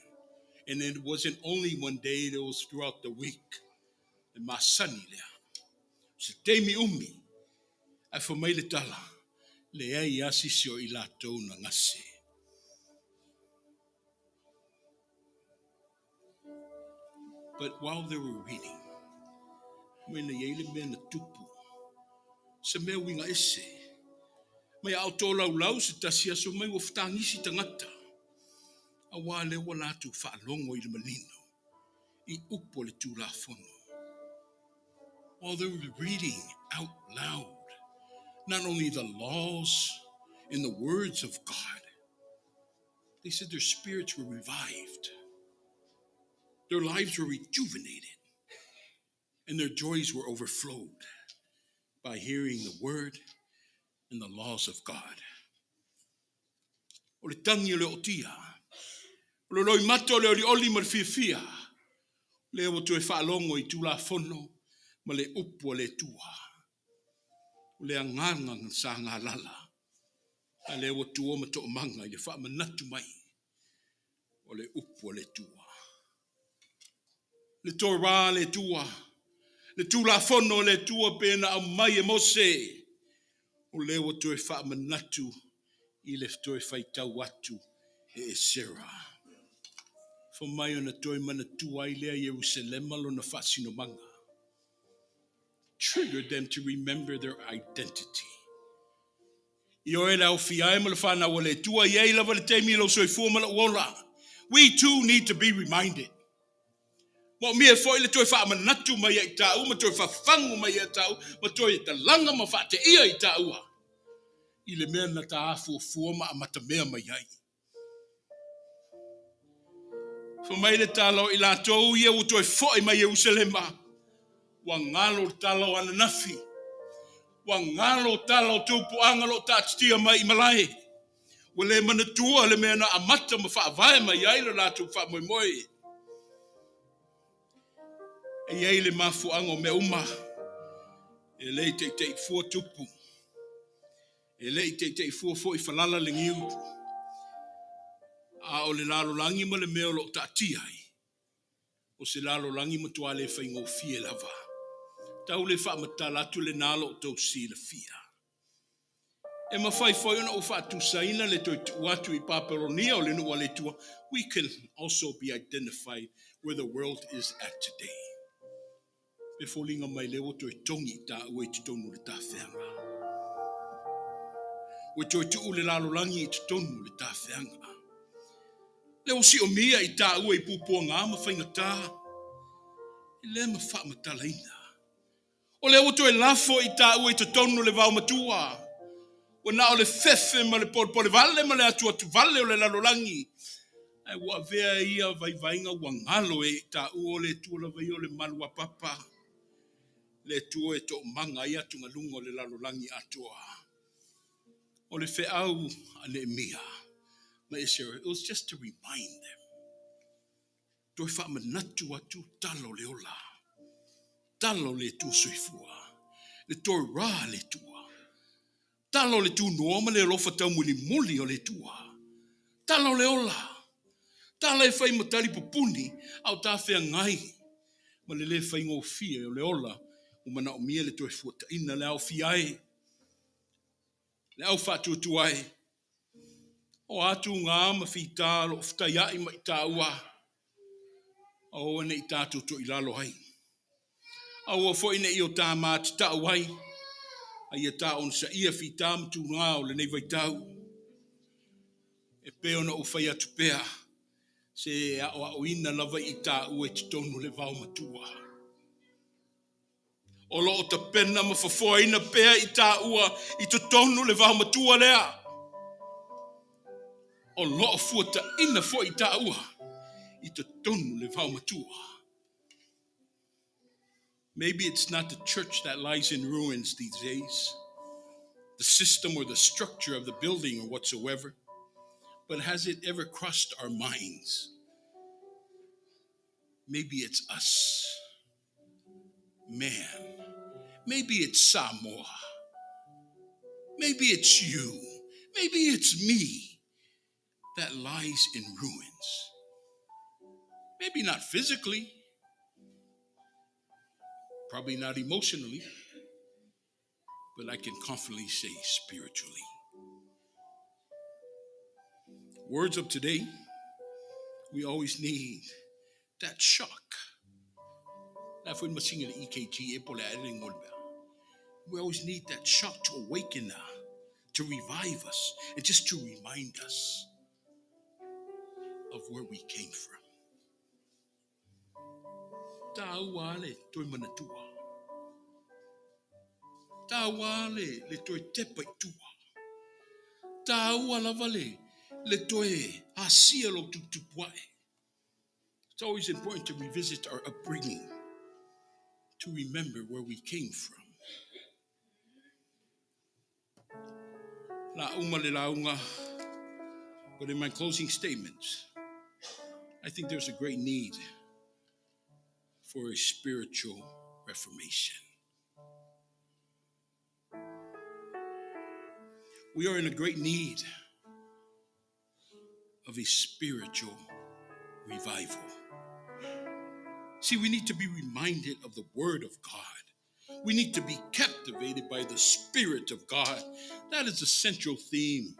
And it wasn't only one day, it was throughout the week. Le masani lea. O se taimi umi, ae fai mai le tala, leai lava se isi o i latou na gase. But while they were reading, mai na i ai le mea na tupu, se mea uiga ese. Mai a o tolaulau se tasi aso mai ua fetagisi tagata, auā lea ua latou faalogo i le manino i upu o le Tulafono. While they were reading out loud, not only the laws and the words of God, they said their spirits were revived, their lives were rejuvenated, and their joys were overflowed by hearing the word and the laws of God. O le tagi o le ootia, o le loimata o le olioli ma le fiafia, lea ua toe faalogo i Tulafono ma le upu a le Atua. O le agaga na sa galala, a lea ua tua ma toomaga i le faamanatu mai o le upu a le Atua. Le Torah a le Atua, le Tulafono a le Atua pe na aumai e Mose, o lea ua toe faamanatu i le toe faitau atu e Esera. Fai mai ona toe manatua ai lea Ierusalema lona faasinomaga. Triggered them to remember their identity. Ioe le aofia ai ma le whanau o le Atua, i ai lava le taimi i lou soifua ma lou ola. We too need to be reminded. Moomia foi le toe faamanatu mai ia i tāua, ma toe fafagu mai ia tāua, ma toe talaga ma faateia i tāua i le mea na ta afuafua ma amatamea mai ai. Fai mai le tala o i latou ia ua toe foi mai Ierusalema, ua galo le tala o ananafi, ua galo tala o taupuaga o lo o taatitia mai i malae, ua le manatua le mea na amata ma faavae mai ai lo latou faamoemoe. E i ai le mafuaaga o mea uma, e le i teitei fua tupu. E le i teitei fua foi falala le niu, a o le lalolagi ma le mea o lo o taatia ai, o se lalolagi matua le faigofie lava. Tau le faamatala atu lena lo outou silafia. E mafai foi ona ou faatusaina le toe tuu atu i Papelonia o le nuu a le Atua. We can also be identified where the world is at today. E foliga mai lea ua toe togi i tāua i totonu o le tafeaga. Ua toe tuu le lalolagi i totonu o le tafeaga. Lea ua siomia i taua i puapuaga ma faigata, e le ma faamatalaina. O lea ua toe lafo i taua i totonu o le vaomatua. Ua na o le fefe ma le polepole vale ma le atuatu vale o le lalolagi. Ae ua avea ia vaivaiga ua galo e i taua o le Atua lava ia o le malu apapa. Le Atua e toomaga ai atugaluga o le lalolagi atoa. O le feau a Neemia ma Esera, it was just to remind them. Toe faamanatu atu tala o le ola. Tala o le Atua soifua. Le Torah a le Atua. Tala o le tunoa ma le alofa taumulimuli o le Atua. Tala o le ola. Tala e fai ma tali pupuni a o tafeagai ma le le faigofie o le ola ua manaomia le toe fuataina le aofia ai, le au faatuatua ai. O a tugā ma fitā o lo o fetaiai ma i tāua, aua ne i tatou toilalo ai. Aua foi ne i o tā matatau ai, a ia tā onosaia fitā ma tugā o lenei vaitau. E pei ona ou fai atu pea, se aoaoina lava i tāua i totonu o le vaomatua. O lo o tapena ma fofoaina pea i tāua i totonu le vaomatua lea. O lo o fuataina foi i tāua i totonu le vaomatua. Maybe it's not the church that lies in ruins these days, the system or the structure of the building or whatsoever, but has it ever crossed our minds? Maybe it's us, man. Maybe it's Samoa. Maybe it's you. Maybe it's me that lies in ruins. Maybe not physically, probably not emotionally, but I can confidently say spiritually. Words of today, we always need that shock. We always need that shock to awaken us, to revive us, and just to remind us of where we came from. Tāua le toe manatua. Tāua le toe tepa i tua. Tāua lava le toe asia lo tuputupu ae. It's always important to revisit our upbringing, to remember where we came from. La uma le lauga. But in my closing statements, I think there's a great need for a spiritual reformation. We are in a great need of a spiritual revival. See, we need to be reminded of the Word of God. We need to be captivated by the Spirit of God. That is the central theme.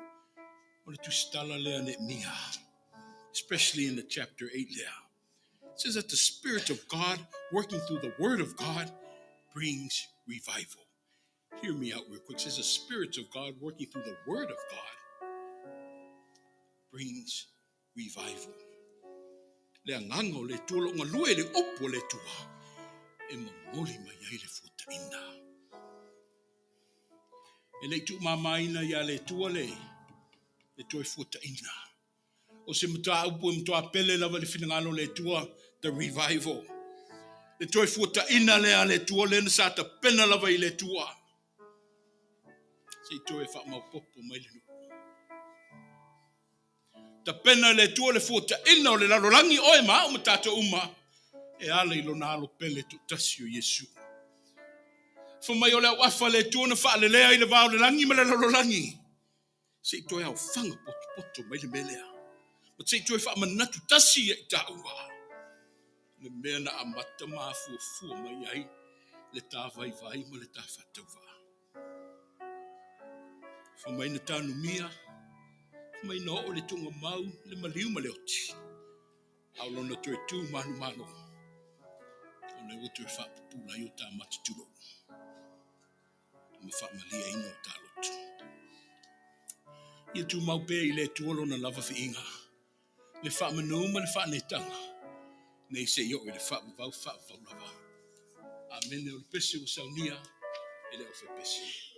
O le tusitala lea Neemia, especially in the chapter 8 there. It says that the Spirit of God, working through the Word of God, brings revival. Hear me out real quick. It says the Spirit of God working through the Word of God brings revival. Le agaga o le Atua o lo o galue le upu o le Atua e momoli mai ai le fuataina. E le i tuumamaina ia le Atua le toe fuataina. O se mataupu e matua pele lava le finagalo o le Atua, the revival. Le toe fuataina lea le Atua lea na sa tapena lava i le Atua. Se i toe faamaopoopo mai le nuu. Tapena le Atua le fuataina o le lalolagi oe ma au ma tatou uma e ala i lona alo pele toatasi o Iesu. Fai mai o le auafa le Atua na faalelea i le va o le lagi ma le lalolagi. Se i toe aofaga potopoto mai le mea lea. Ma se i toe faamanatu tasi ia i taua. Le mea na amata ma afuafua mai ai le tā vaivai ma le tā faatauvaa. Fai mai na tanumia, fai mai na oo le tuugamau, le maliu ma le oti. A o lona toe tu manumalo, o lea ua toe faapupula ai o tā mata tulou. Ma faamaliaina o tā loto. Ia tumau pea i le Atua lona lava viiga. Le faamanu ma le faanetaga, nei se i oo i le faavavau faavavau lava. Amene. O le pese ua saunia e le aufaipese.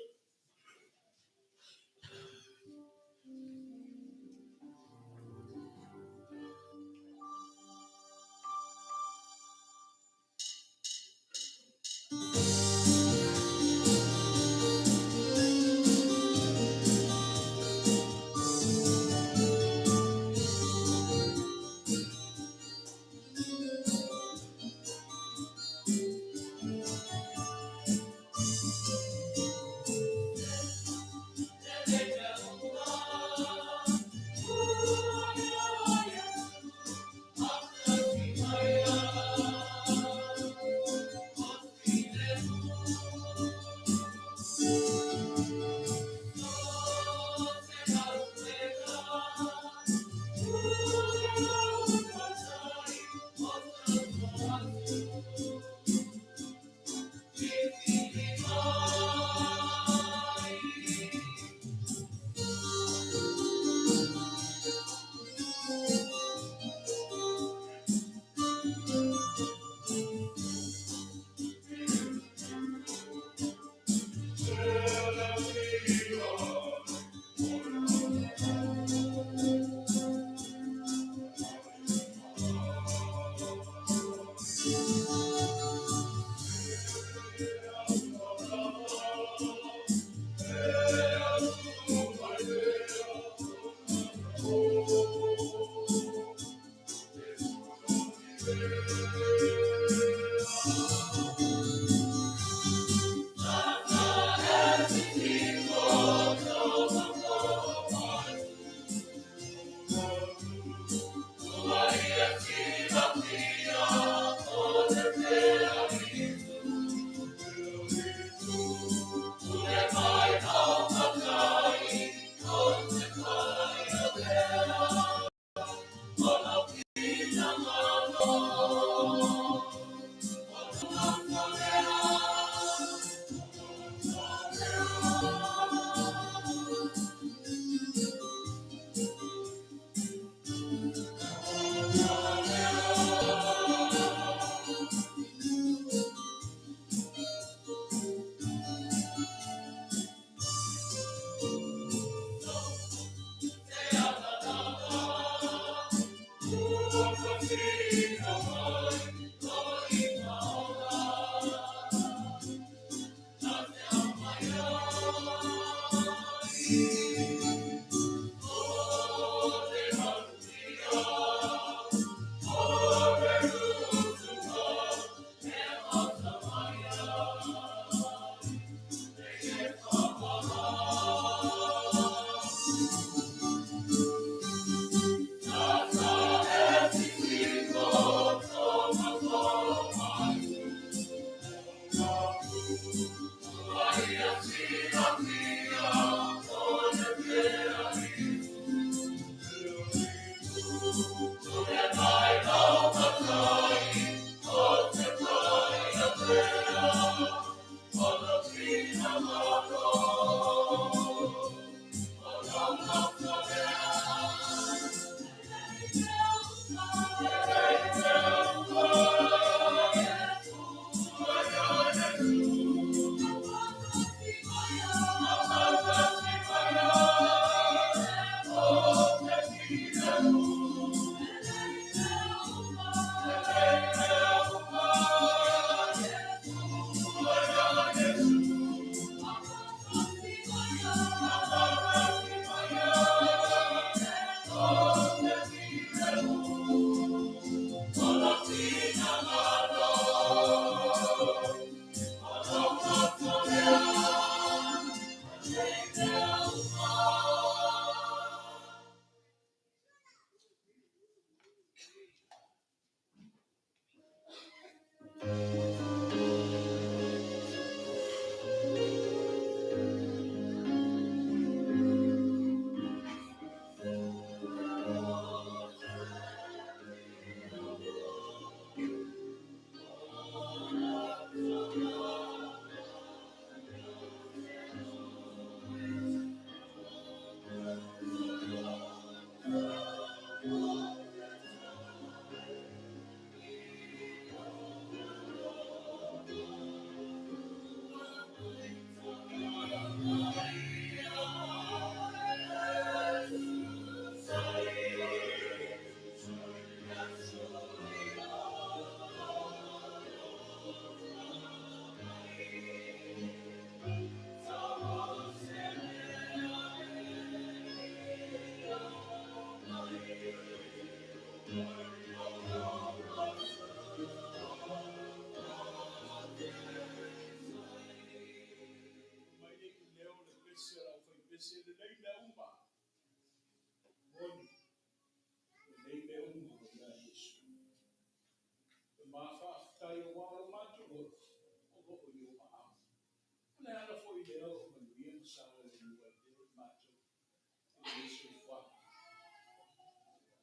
lenei soifuaga.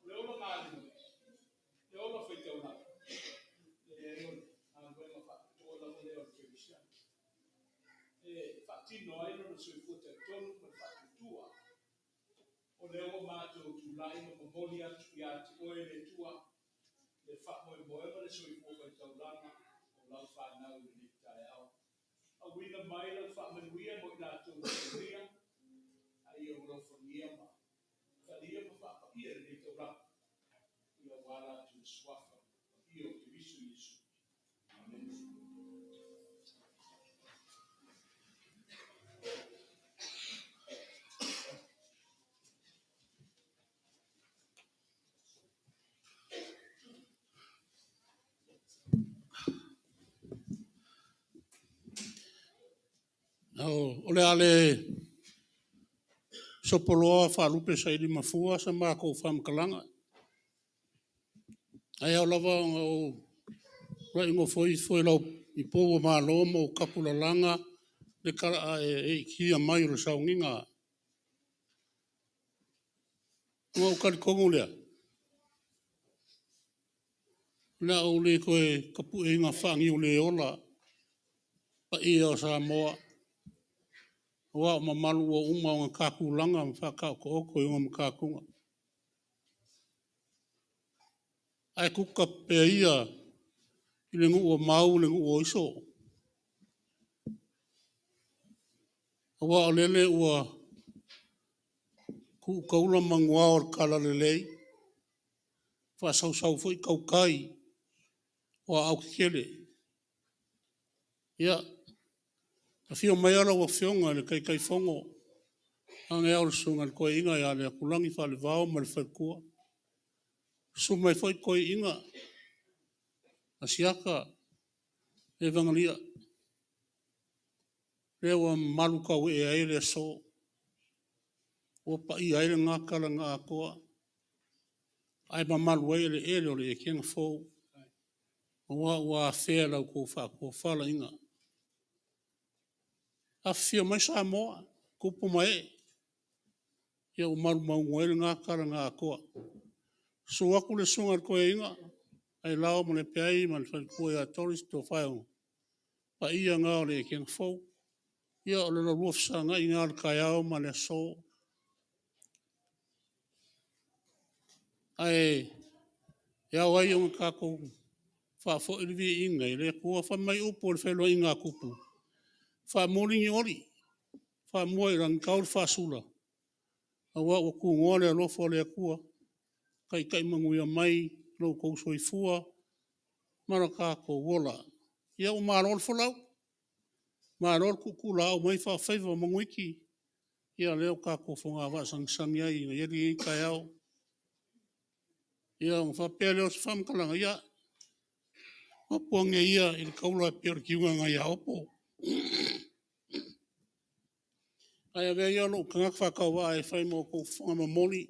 O le ola galulue, le ola faitaulaga, leai o le galuega faapitoa lava lea o le kerisiano e faatino ai lona soifua talitonu ma le faatuatua. O lea ua matou tulai ma momoli atu ia te Oe le Atua le faamoemoe ma le soifua faitaulaga o Lau fanau i lenei taeao. Auina mai Lau faamanuia mo i latou ua saunia, a ia alofagia ma talia ma faapaia i lenei taulaga, aua latou suafa paia o Keriso Iesu. Amene. O le a le sopoloa faalupe sailimafua sa matou faamatalaga. Ae ao lava ona ou ula'i nofo ifo i pou o Malo ma ou tapulalaga le talaaeetia mai o le sauniga. Ona ou talitonu lea, o le a ou le toe tapueina faaniuleola paia o Samoa, aua o mamalu ua uma ona ta tulaga ma faataotooto i ona matatuga. Ae tuta pea ia i le nuu o mau le nuu o uso, aua o lele ua tuu taula manua o le talalelei, faasausau foi tautai o aao tetele. Ia, afio maia lau Afioga i le Taitaifono, vaeane au le Susuga i le Toeaina ia Leatulagi Faalevaoa ma le faletua. Susu mai foi toeaiina, Asiata Evagalia, lea ua mamalu tauee ai le aso, ua paia ai lena tala na atoa, ae mamalu ai eleele o le Etena fou, aua ua afea e la outou faatofalaiga. Afifio mai Samoa, tupu ma ee, ia ua malumaunu ai lena tala na atoa. Susu atu le susuga i le toeaina Ailao ma Lepea ma le faletua ia Doris Tofaeono, o paia na o le Etena fou. Ia o le lalua fesagai lena o le taeao ma le aso. Ae ao ai ona tatou faafoi le viiga i le Atua. Fai mai upu o le feiloaiga a tupu, faamuli ni oli, faamua i lagi, tau le faasula, aua ua tunoa le alofa o le Atua, taitai manuia mai lo outou soifua ma lo tatou ola. Ia ua malo le folau, malo le tuutuulaau mai faafaiva o Manuiti, ia o lea ua tatou fogavaa sagisagi ai i lenei taeao. Ia, ona faapea lea o se faamatalaga, ia mapu ane ia i le taula pei o le tiuga nai Aopo, ae avea ia lou tagata faatauvaa e fai ma outou fofoga momoli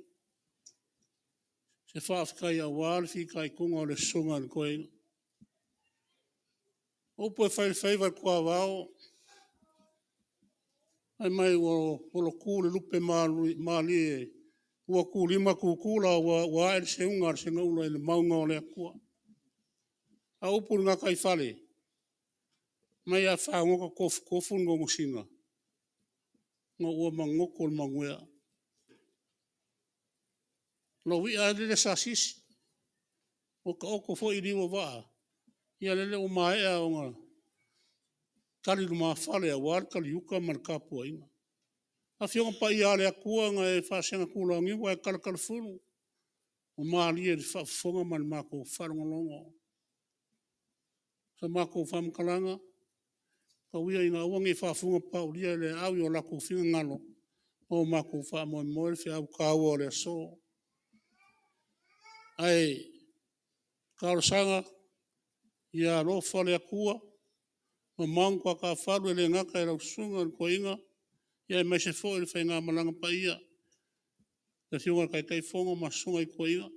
se faafetai aua le fitaituga o le susuga i le toeaina. O upu e fai i le faiva i le tuavao, fai mai ua lotu le lupe malie ua tulima tutula ua ae le seuga a le segaula i le mauga o le Atua. A o upu i le gataifale, fai mai a fagota tofutofu le nonosina, ona ua magoto le manuea. Lou ia lele sa sisi, ua taoto foi liu o vaa, ia lele ua maea ona tali lumafale aua le taliuta ma le tapuaiga. Afioga Paia a le Atua na e faasegatulaniu ae talatalafulu, ua malie i le faafofoga ma le matou faalogologo. Sa matou faamatalaga, tau ia ina aua ne i faafugapaaulia i le aau i o latou finagalo, ma o matou faamoemoe le feau taua o le aso. Ae talosaga, ia alofa le Atua mamao ni toatafalu e le gata i lau susuga i le toeaina, aemaise foi le faigamalaga paia, le Afioga i le Taitaifono ma susuga i toeaiina.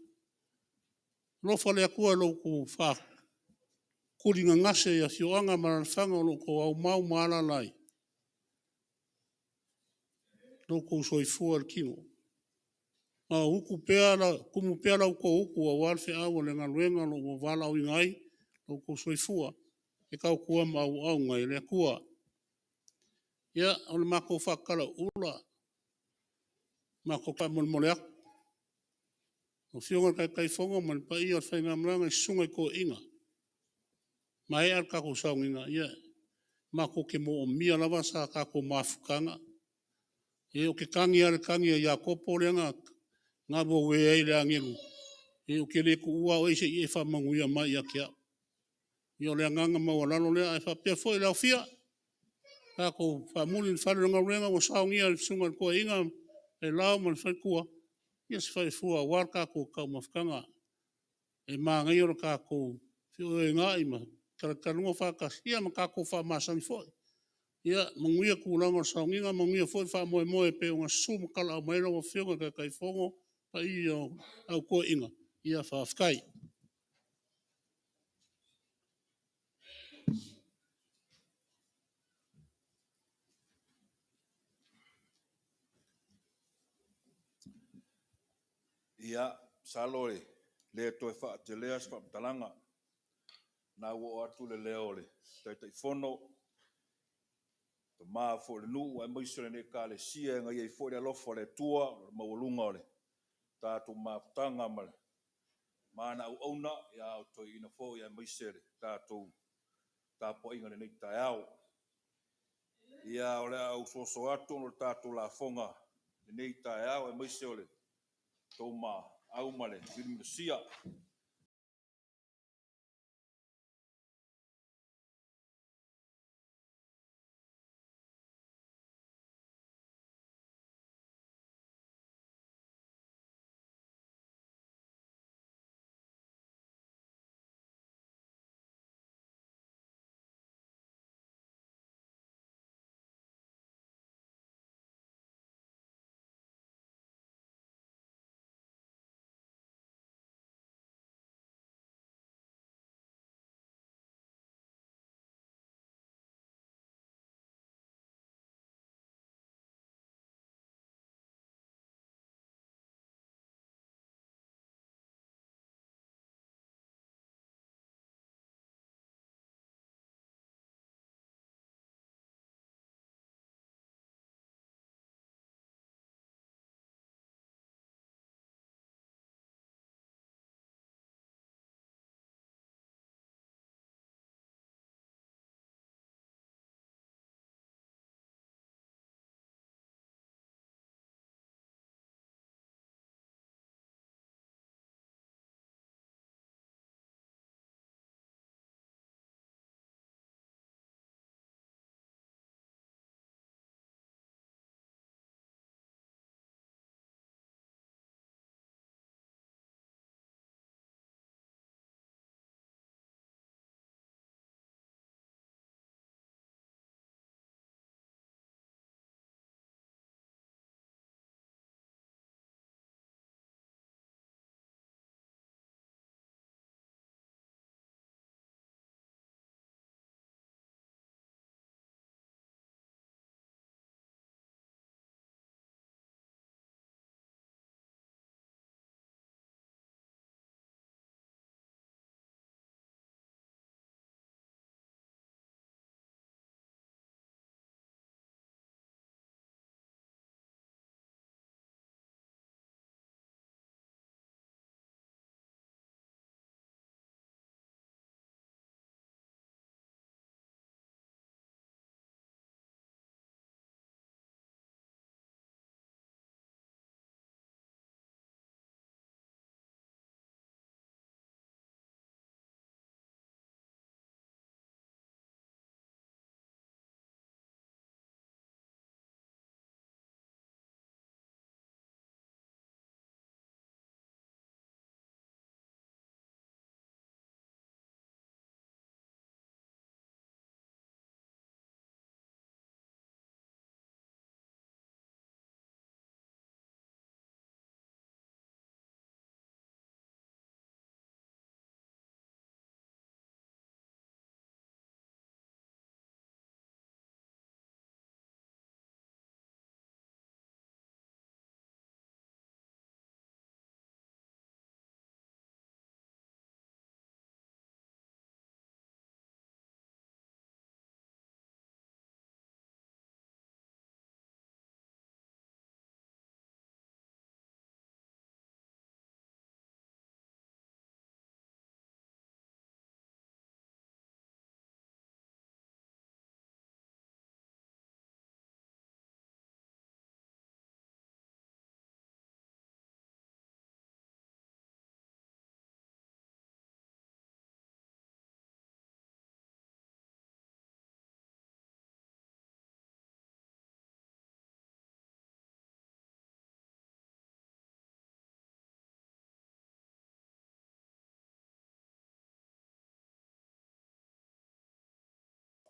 Alofa le Atua i lo outou faatuligagase i afioaga ma alalafaga o lo o outou aumau ma alaala ai, lo outou soifua i le tino. Ma o utu pea, tumu pea la outou utu aua le feau a le galuega o lo o ua valaauina ai lo outou soifua e tautua ma auauna i le Atua. Ia, o le matou faatalauula, matou te faamolemole atu i lau Afioga i le Taitaifono ma le paia o le faigamalaga i susuga i toeaiina, maea le tatou sauniga, ia, matou te moomia lava sa tatou mafutaga. Ou te tagi lava i le tagi a Iakopo lea na galuaue ai e le agelu, ou te le tuua oe seia e faamanuia mai ia te au. Ia o le agaga maualalo lea, ae faapea foi le aofia, tatou faamuli i le fale o le galuega ua saunia e le susuga i le toeaina Ailao ma le faletua se falefua aua le tatou taumafataga. E manaia lo tatou feoeoegai ma talatalanoa faatasi ma tatou faamasani foi. Ia manuia tulaga o le sauniga, manuia foi le faamoemoe pei ona susu ma valaau mai ai lau Afioga i le Taitaifono ma le paia o le Au Toeaina. Ia faafetai. Ia, masalo e le toe faateleina se faamatalaga, o lena ua oo atu le leo o le Taitaifono, o le tama foi o le nuu aemaise o lenei Ekalesia e agai ai foi le alofa o le Atua, o le maualuga o le tatou mafutaga ma ana auauna, a o toeaiina foi aemaise le tatou tapuaiga i lenei taeao. Ia, o le a ou soso atu ona o le tatou lafoga i lenei taeao aemaise o le tou maau ma le milimilisia.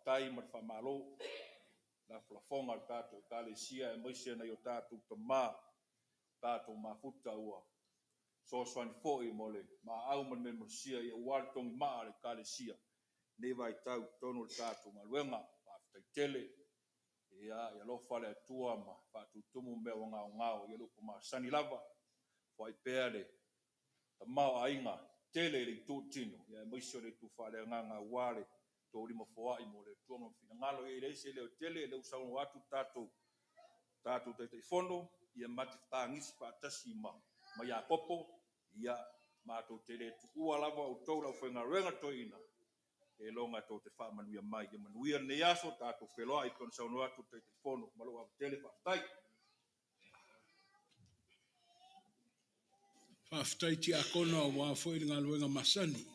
faafetai ma le faamalo lafolafoga a le tatou Ekalesia aemaise nai o tatou tama, tatou mafuta ua fesoasoani foi mo le maau ma le meamalosia aua le togimaa a le Ekalesia i lenei vaitau i totonu o le tatou galuega. Faafetai tele. Ia alofa le Atua ma faatutumu mea ua gaogao, ia le upu masani lava, foai pea le tamaoaiga tele i le itu i le tino, aemaise o le itu faaleagaga aua le tolima foai mo le Atua ma Lona finagalo. Ia e leai se leo e tele, o lea ua saunoa atu le tatou Taitaifono, ia ma te pagisi faatasi ma Iakopo, ia matou te le tuua lava outou le aufaigaluega toeaina, seiloga tou te faamanuia mai. Ia manuia lenei aso, tatou feiloai pei ona saunoa atu le Taitaifono. Ma lou ava tele, faafetai. Faafetai Tiakono aua foi le galuega masani.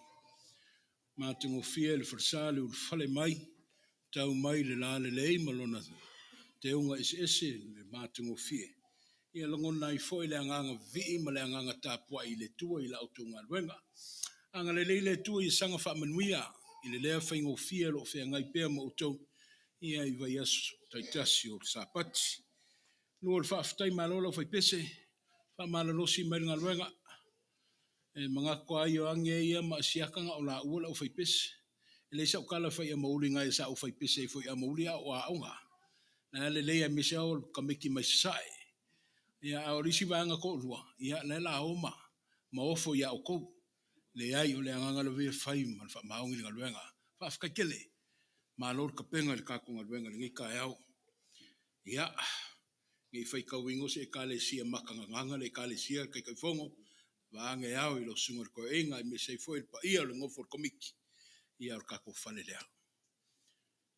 Matagofie le falesa le ulufale mai, tau mai le lalelei ma lona teuga eseese le matagofie. Ia lagona ai foi le agaga vivii ma le agaga tapuai i le Atua i la outou galuega. Agalelei le Atua ia saga faamanuia i le lea faigofie o lo o feagai pea ma outou ia i vaiaso taitasi o le Sapati. Lua o le faafetai, malo le aufaipese, faamalolosi mai le galuega. E manatu lava Ioane ia ma Asiata na o laua le aufaipese. E leai sau tala e fai i Amouli nai sa ou faipese ai foi i Amouli a o aoga. La e lelei aemaise lava o tamaiti mai Sasae. Ia, a o le isi vaega toalua, ia, la e la o ma ofo ia outou. Leai, o le agaga lava ia e fai ma le faamaoni le galuega. Faafetai tele. Malo le tapena i le tatou galuega i lenei taeao. Ia, ne i faitauina o se Ekalesia matanagaga le Ekalesia le Taitaifono, vaeane ao i lau susuga i le toeaina aemaise ai foi le paia o le nofo a le komiti, ia o le tatou fale lea.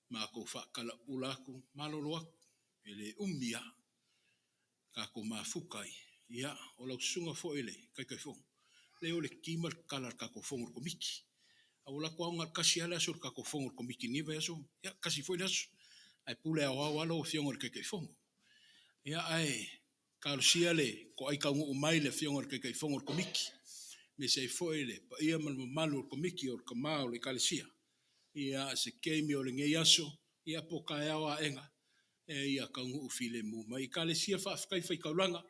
Matou faatalaula atu, malolo atu, e le umi lava tatou mafuta ai. Ia, o lau susuga foi i le Taitaifono, leai o le ki ma le tatala a le tatou fono a le Komiti. A ua alu atu lava na o le tasi lava le aso o le tatou fono a le Komiti i lenei vaiaso, ia, tasi foi le aso. Ae pule aoao lava lau Afioga i le Taitaifono. Ia, ae talosia le toai taunuu mai le Afioga i le Taitaifono o le Komiti, aemaise ai foi le paia ma le mamalu o le Komiti o le Tama o le Ekalesia. Ia, se taimi o lenei aso, ia po o taeao aena, ia taunuu filemu mai. Ekalesia Faafetai Faitaulaga,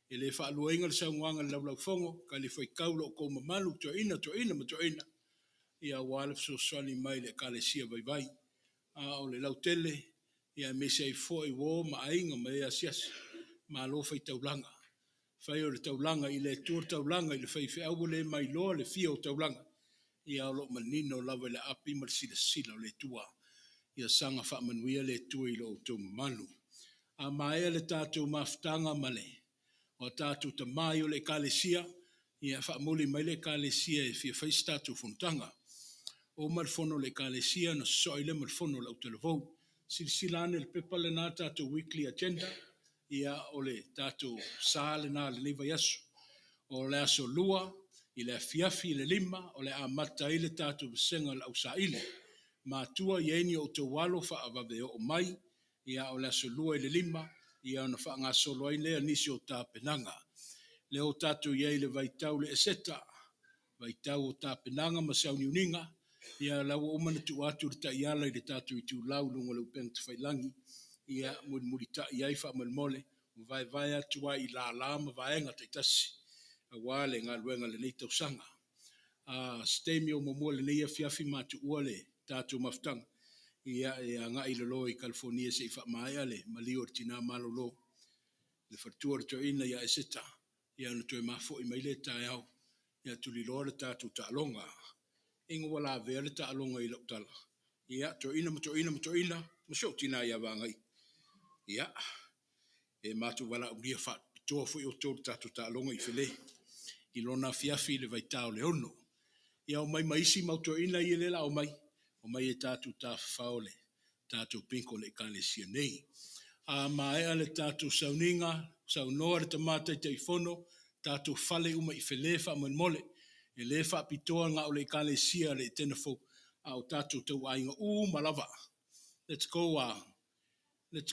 e le faaluaina le saunoaga i le Laulaufono, talifuaitau lo outou mamalu, toeaina, toeaina ma toeaina, ia aua le fesoasoani mai i le Ekalesia vaivai. A o le lautele, ia aemaise ai foi uo ma aiga ma e asiasi, malo faitaulaga. Fai o le taulaga i le Atua le taulaga i le faifeau ua le mailoa le fia o taulaga, ia o lo o manino lava i le aapi ma le silasila o le Atua. Ia saga faamanuia le Atua i lo outou mamalu. A maea le tatou mafutaga ma le o tatou tama i o le Ekalesia, ia faamuli mai le Ekalesia e fia fai se tatou fonotaga. Uma le fono a le Ekalesia ona soso'i ai lea ma le fono a le autalavou. Silasila ane i le pepa lena tatou weekly agenda, ia o le tatou sa lena o lenei vaiaso. O le aso Lua i le afiafi i le 5 o le a amata ai le tatou vasega o le ausaili. Matua i ai ni outou alo faavave oo mai, ia o le aso Lua i le 5, ia ona faagasolo ai lea nisi o tapenaga. Lea ua tatou i ai i le vaitau o le Eseta, vaitau o tapenaga ma sauniuniga, ia la ua uma ona tuu atu le taiala i le tatou itulau i luga o le upega tafailagi, ia mulimulitai ai faamolemole, ua vaevae atu ai i lala ma vaega taitasi aua le galuega i lenei tausaga. Se taimi o muamua i lenei afiafi matuua le tatou mafutaga, ia e agai i lalo i Kalifonia se i faamaea le maliu o le tina malolo, le faletua o le toeaina ia Eseta, ia ona toe mafoi mai lea taeao, ia tuliloa le tatou taaloga. Ina ua lavea le taaloga i lau tala, ia toeaina ma toeaina ma toeaina ma si ou tina ia Vagai, ia e matou valaaulia faapitoa foi outou i le tatou taaloga i Fele i lona afiafi i le vaita o le 6. Ia omai ma isi mau toeaina ia lea la omai, omai e tatou tafafao le tatou bingo a le Ekalesia nei. A maea le tatou sauniga, saunoa le tama Taitaifono, tatou fale uma i Fele faamolemole. E le faapitoa na o le Ekalesia le Etena Fou, a o tatou tauaiga uma lava. Let's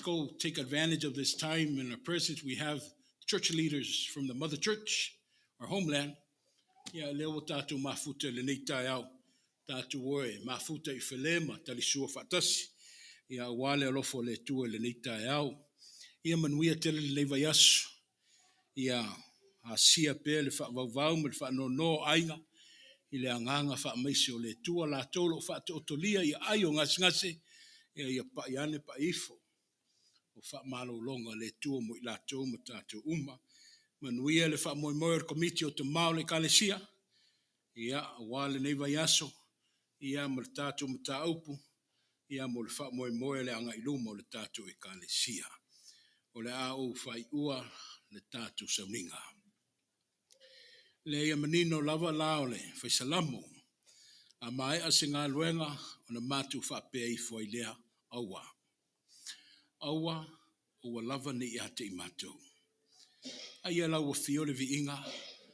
go take advantage of this time in our presence. We have church leaders from the mother church, our homeland. Ia, lea ua tatou mafuta i lenei taeao. Tatou o e mafuta i fale ma talisua faatasi, ia aua le alofa o le Atua i lenei taeao. Ia manuia tele lenei vaiaso. Ia asia pea le faavauvau ma le faanoanoa o aiga i le agaga faamaise o le Atua latou o lo o faataotolia i aai o gasegase, ia ia pai ane pai ifo. O faamalologa a le Atua mo i latou ma tatou uma. Manuia le faamoemoe o le Komiti o Tama o le Ekalesia, ia, aua lenei vaiaso, ia ma le tatou mataupu, ia mo le faamoemoe le agai i luma o le tatou Ekalesia. O le a ou faaiua le tatou sauniga. Lea ia manino lava la o le Faisalamo, a maea se galuega ona matou faapea ifo ai lea, aua. Aua, aua lava ne i ia te i matou. A ia lau afio le viiga,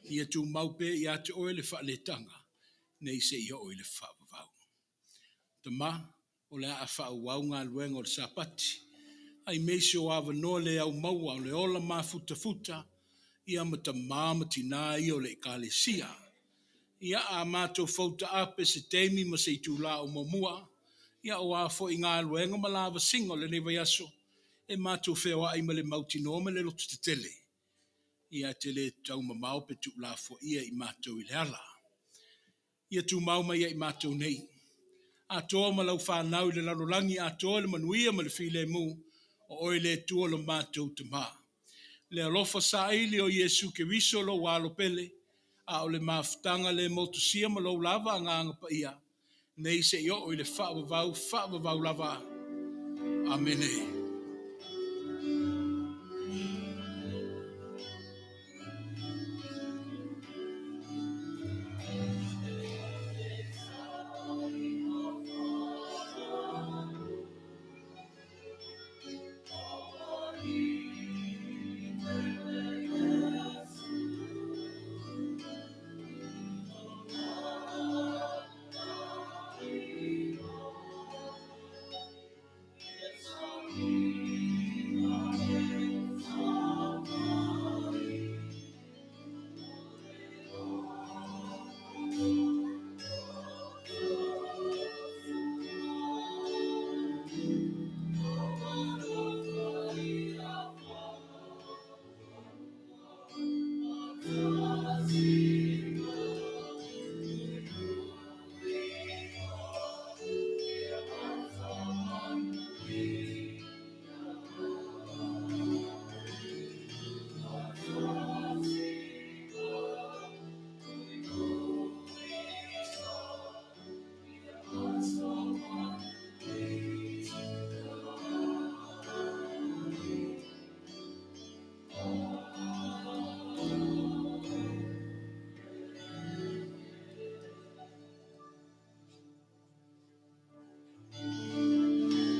ia tumau pea ia te oe le faaletaga, nei se i oo i le faavavau. Tama, o le a faaauau galuega o le Sapati, aemaise o avanoa le aumaua o le ola mafutafuta, ia ma tamā ma tinā ia o le Ekalesia. Ia a matou foutaape se taimi ma se itulā o muamua, ia aua foi galuega ma lavasiga o lenei vaiaso, e matou feoai ma le mautinoa ma le lototetele, ia e te le taumamao pe tuulafoaia i matou i le ala. Ia tumau mai ia i matou nei, atoa ma lau fanau i le lalolagi atoa le manuia ma le filemu, o oe le Atua lo matou Tamā. Le alofa saili o Iesu Keriso lou Alo pele, a o le mafutaga le motusia ma lou lava Agaga Paia, nei se i oo i le faavavau, faavavau lava. Amene.